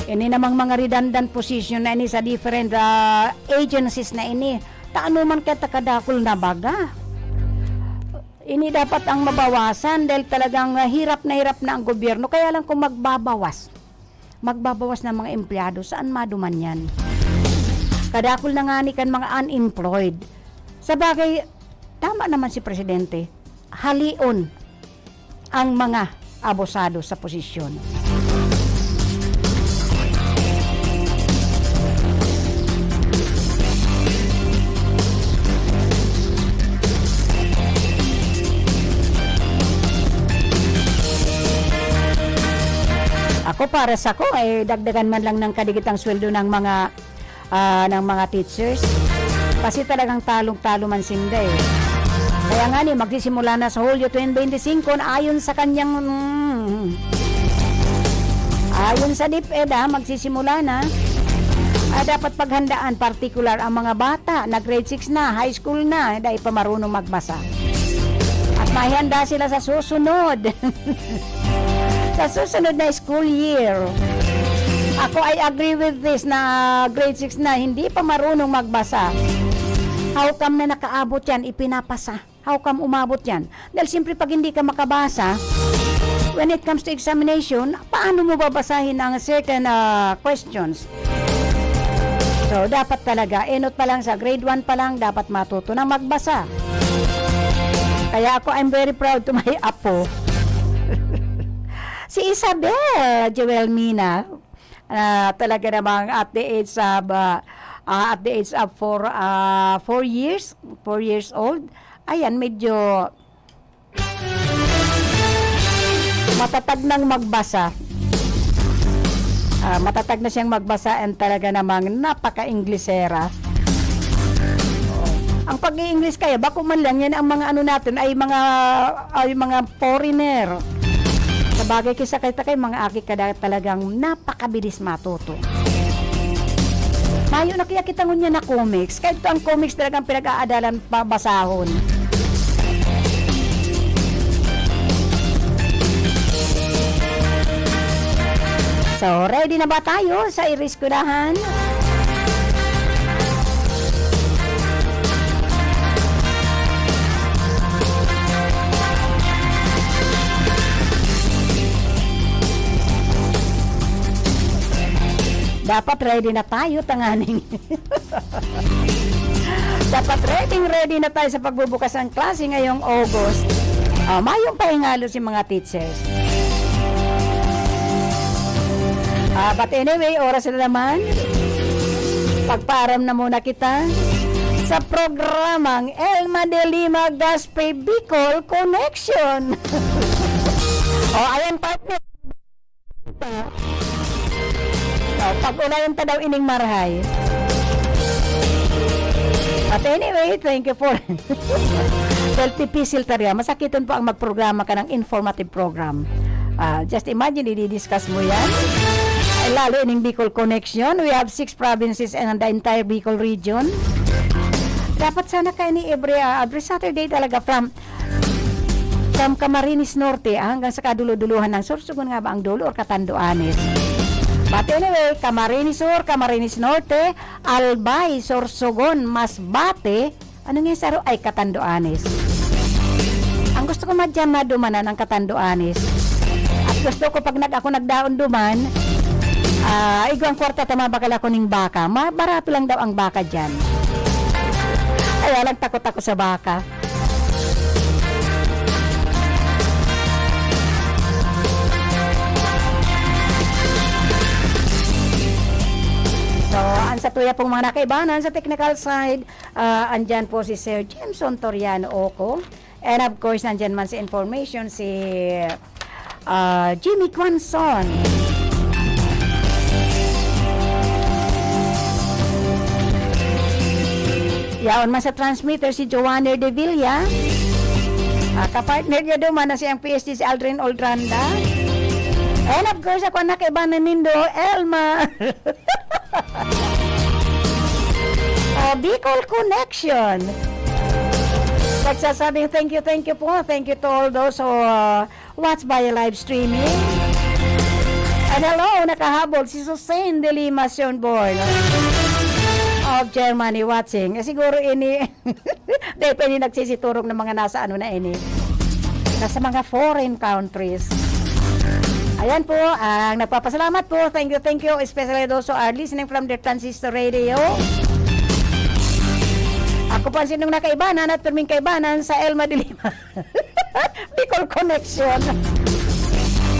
Ini namang mga redundant position na ini sa different, ah, agencies na ini. Taano man kaya ta kadakul na baga? Ini dapat ang mabawasan dahil talagang, ah, hirap na hirap na ang gobyerno. Kaya lang kung magbabawas, magbabawas ng mga empleyado, saan maduman yan? Kadakul na ngani kan mga unemployed. Sa bagay, tama naman si Presidente, halion ang mga abusado sa posisyon. Ako, para sa ko, eh, dagdagan man lang ng kadigitang sweldo ng mga, ah, ng mga teachers. Kasi talagang talong-talo man sinda, eh. Kaya nga ni, magsisimula na sa Hulyo twenty twenty-five na ayon sa kanyang, mm, ayon sa DepEd, ah, magsisimula na. Dapat paghandaan, partikular ang mga bata na grade six na, high school na, dai pa marunong magbasa. At mahihanda sila sa susunod. Sa susunod na school year. Ako, I agree with this na grade six na, hindi pa marunong magbasa. How come na nakaabot yan, ipinapasa? How come umabot yan? Dahil siyempre pag hindi ka makabasa, when it comes to examination, paano mo babasahin ang certain, ah, questions? So, dapat talaga, enot pa lang sa grade one pa lang, dapat matuto nang magbasa. Kaya ako, I'm very proud to my apo. Si Isabel Joelmina, ah, talaga namang at the age of, ah, ah, at the age of four, ah, four years, four years old, ayan, medyo matatag nang magbasa. Ah, matatag na siyang magbasa and talaga namang napaka-Inglesera. Ang pag-i-English kaya, bako man lang yan ang mga ano natin, ay mga, ay mga foreigner. Sabagay, kisa kita kay mga aki ka da-, talagang napakabilis matuto. Mayo na kaya kita ngunyan na comics. Kahit ang comics talagang pinag-aadalan pabasahon. So, ready na ba tayo sa Iris Kunahan? Dapat ready na tayo, tanganing. Dapat ready, ready na tayo sa pagbubukas ng klase ngayong August. Ah, mayong pahingalo si mga teachers. Ah, but anyway, oras na naman. Pagpaaram na muna kita sa programang Elma de Lima Gaspe Bicol Connection. O, ayan, partner. Oh, pag-ulayan ta daw ining marahay. But anyway, thank you for Dahil tipisil ta riyan, masakiton po ang magprograma ka ng informative program. Ah, just imagine, i-discuss mo yan. Ay, lalo ining Bicol Connection, we have six provinces and the entire Bicol region. Dapat sana kaini every, ah, every Saturday talaga from From Camarines Norte, ah, hanggang sa kaduluduluhan ng Sorsogon nga ba ang dulo or Catanduanes? But anyway, Camarines Sur, Camarines Norte, Albay, Sorsogon, Masbate, ano nga yung saro? Ay, Catanduanes. Ang gusto ko madyan, madumanan ang Catanduanes. At gusto ko pag nag-, ako nagdaon duman, ah, igwang kwarta ta mabakal ako ning baka. Ma-, barato lang daw ang baka dyan. Kaya lang takot ako sa baka. So, ang sa tuya pong mga nakaibanan sa technical side, ah, andyan po si Sir Jameson Toriano Oco. And of course, nandyan man sa information si, ah, Jimmy Quanzon. Yaon man sa transmitter si Joanne de Villa. Ah, kapartner niya duman na siyang P S G si Aldrin Oldranda. And of course, ako ang nakaibanan nindo, Elma. Ah, Bicol Connection. Nagsasabing thank you, thank you po. Thank you to all those who, uh, watch via live streaming. And hello, nakahabol si Susan de Lima Schönborn of Germany watching. Eh, siguro ini, dahil pa ini nagsisiturog ng mga nasa ano na ini. Nasa mga foreign countries. Ayan po, ang nagpapasalamat po. Thank you, thank you. Especially those who are listening from the transistor radio. Ako po ang sinong nakaibanan at pirming kaibanan sa Elma de Lima. Bicol Connection.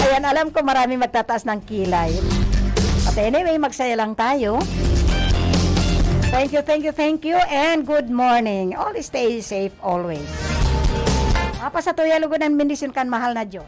Ayan, alam ko marami magtataas ng kilay. But anyway, magsaya lang tayo. Thank you, thank you, thank you, and good morning. All stay safe always. Mapasatuya lugod ang bendisyon kan mahal na Diyos.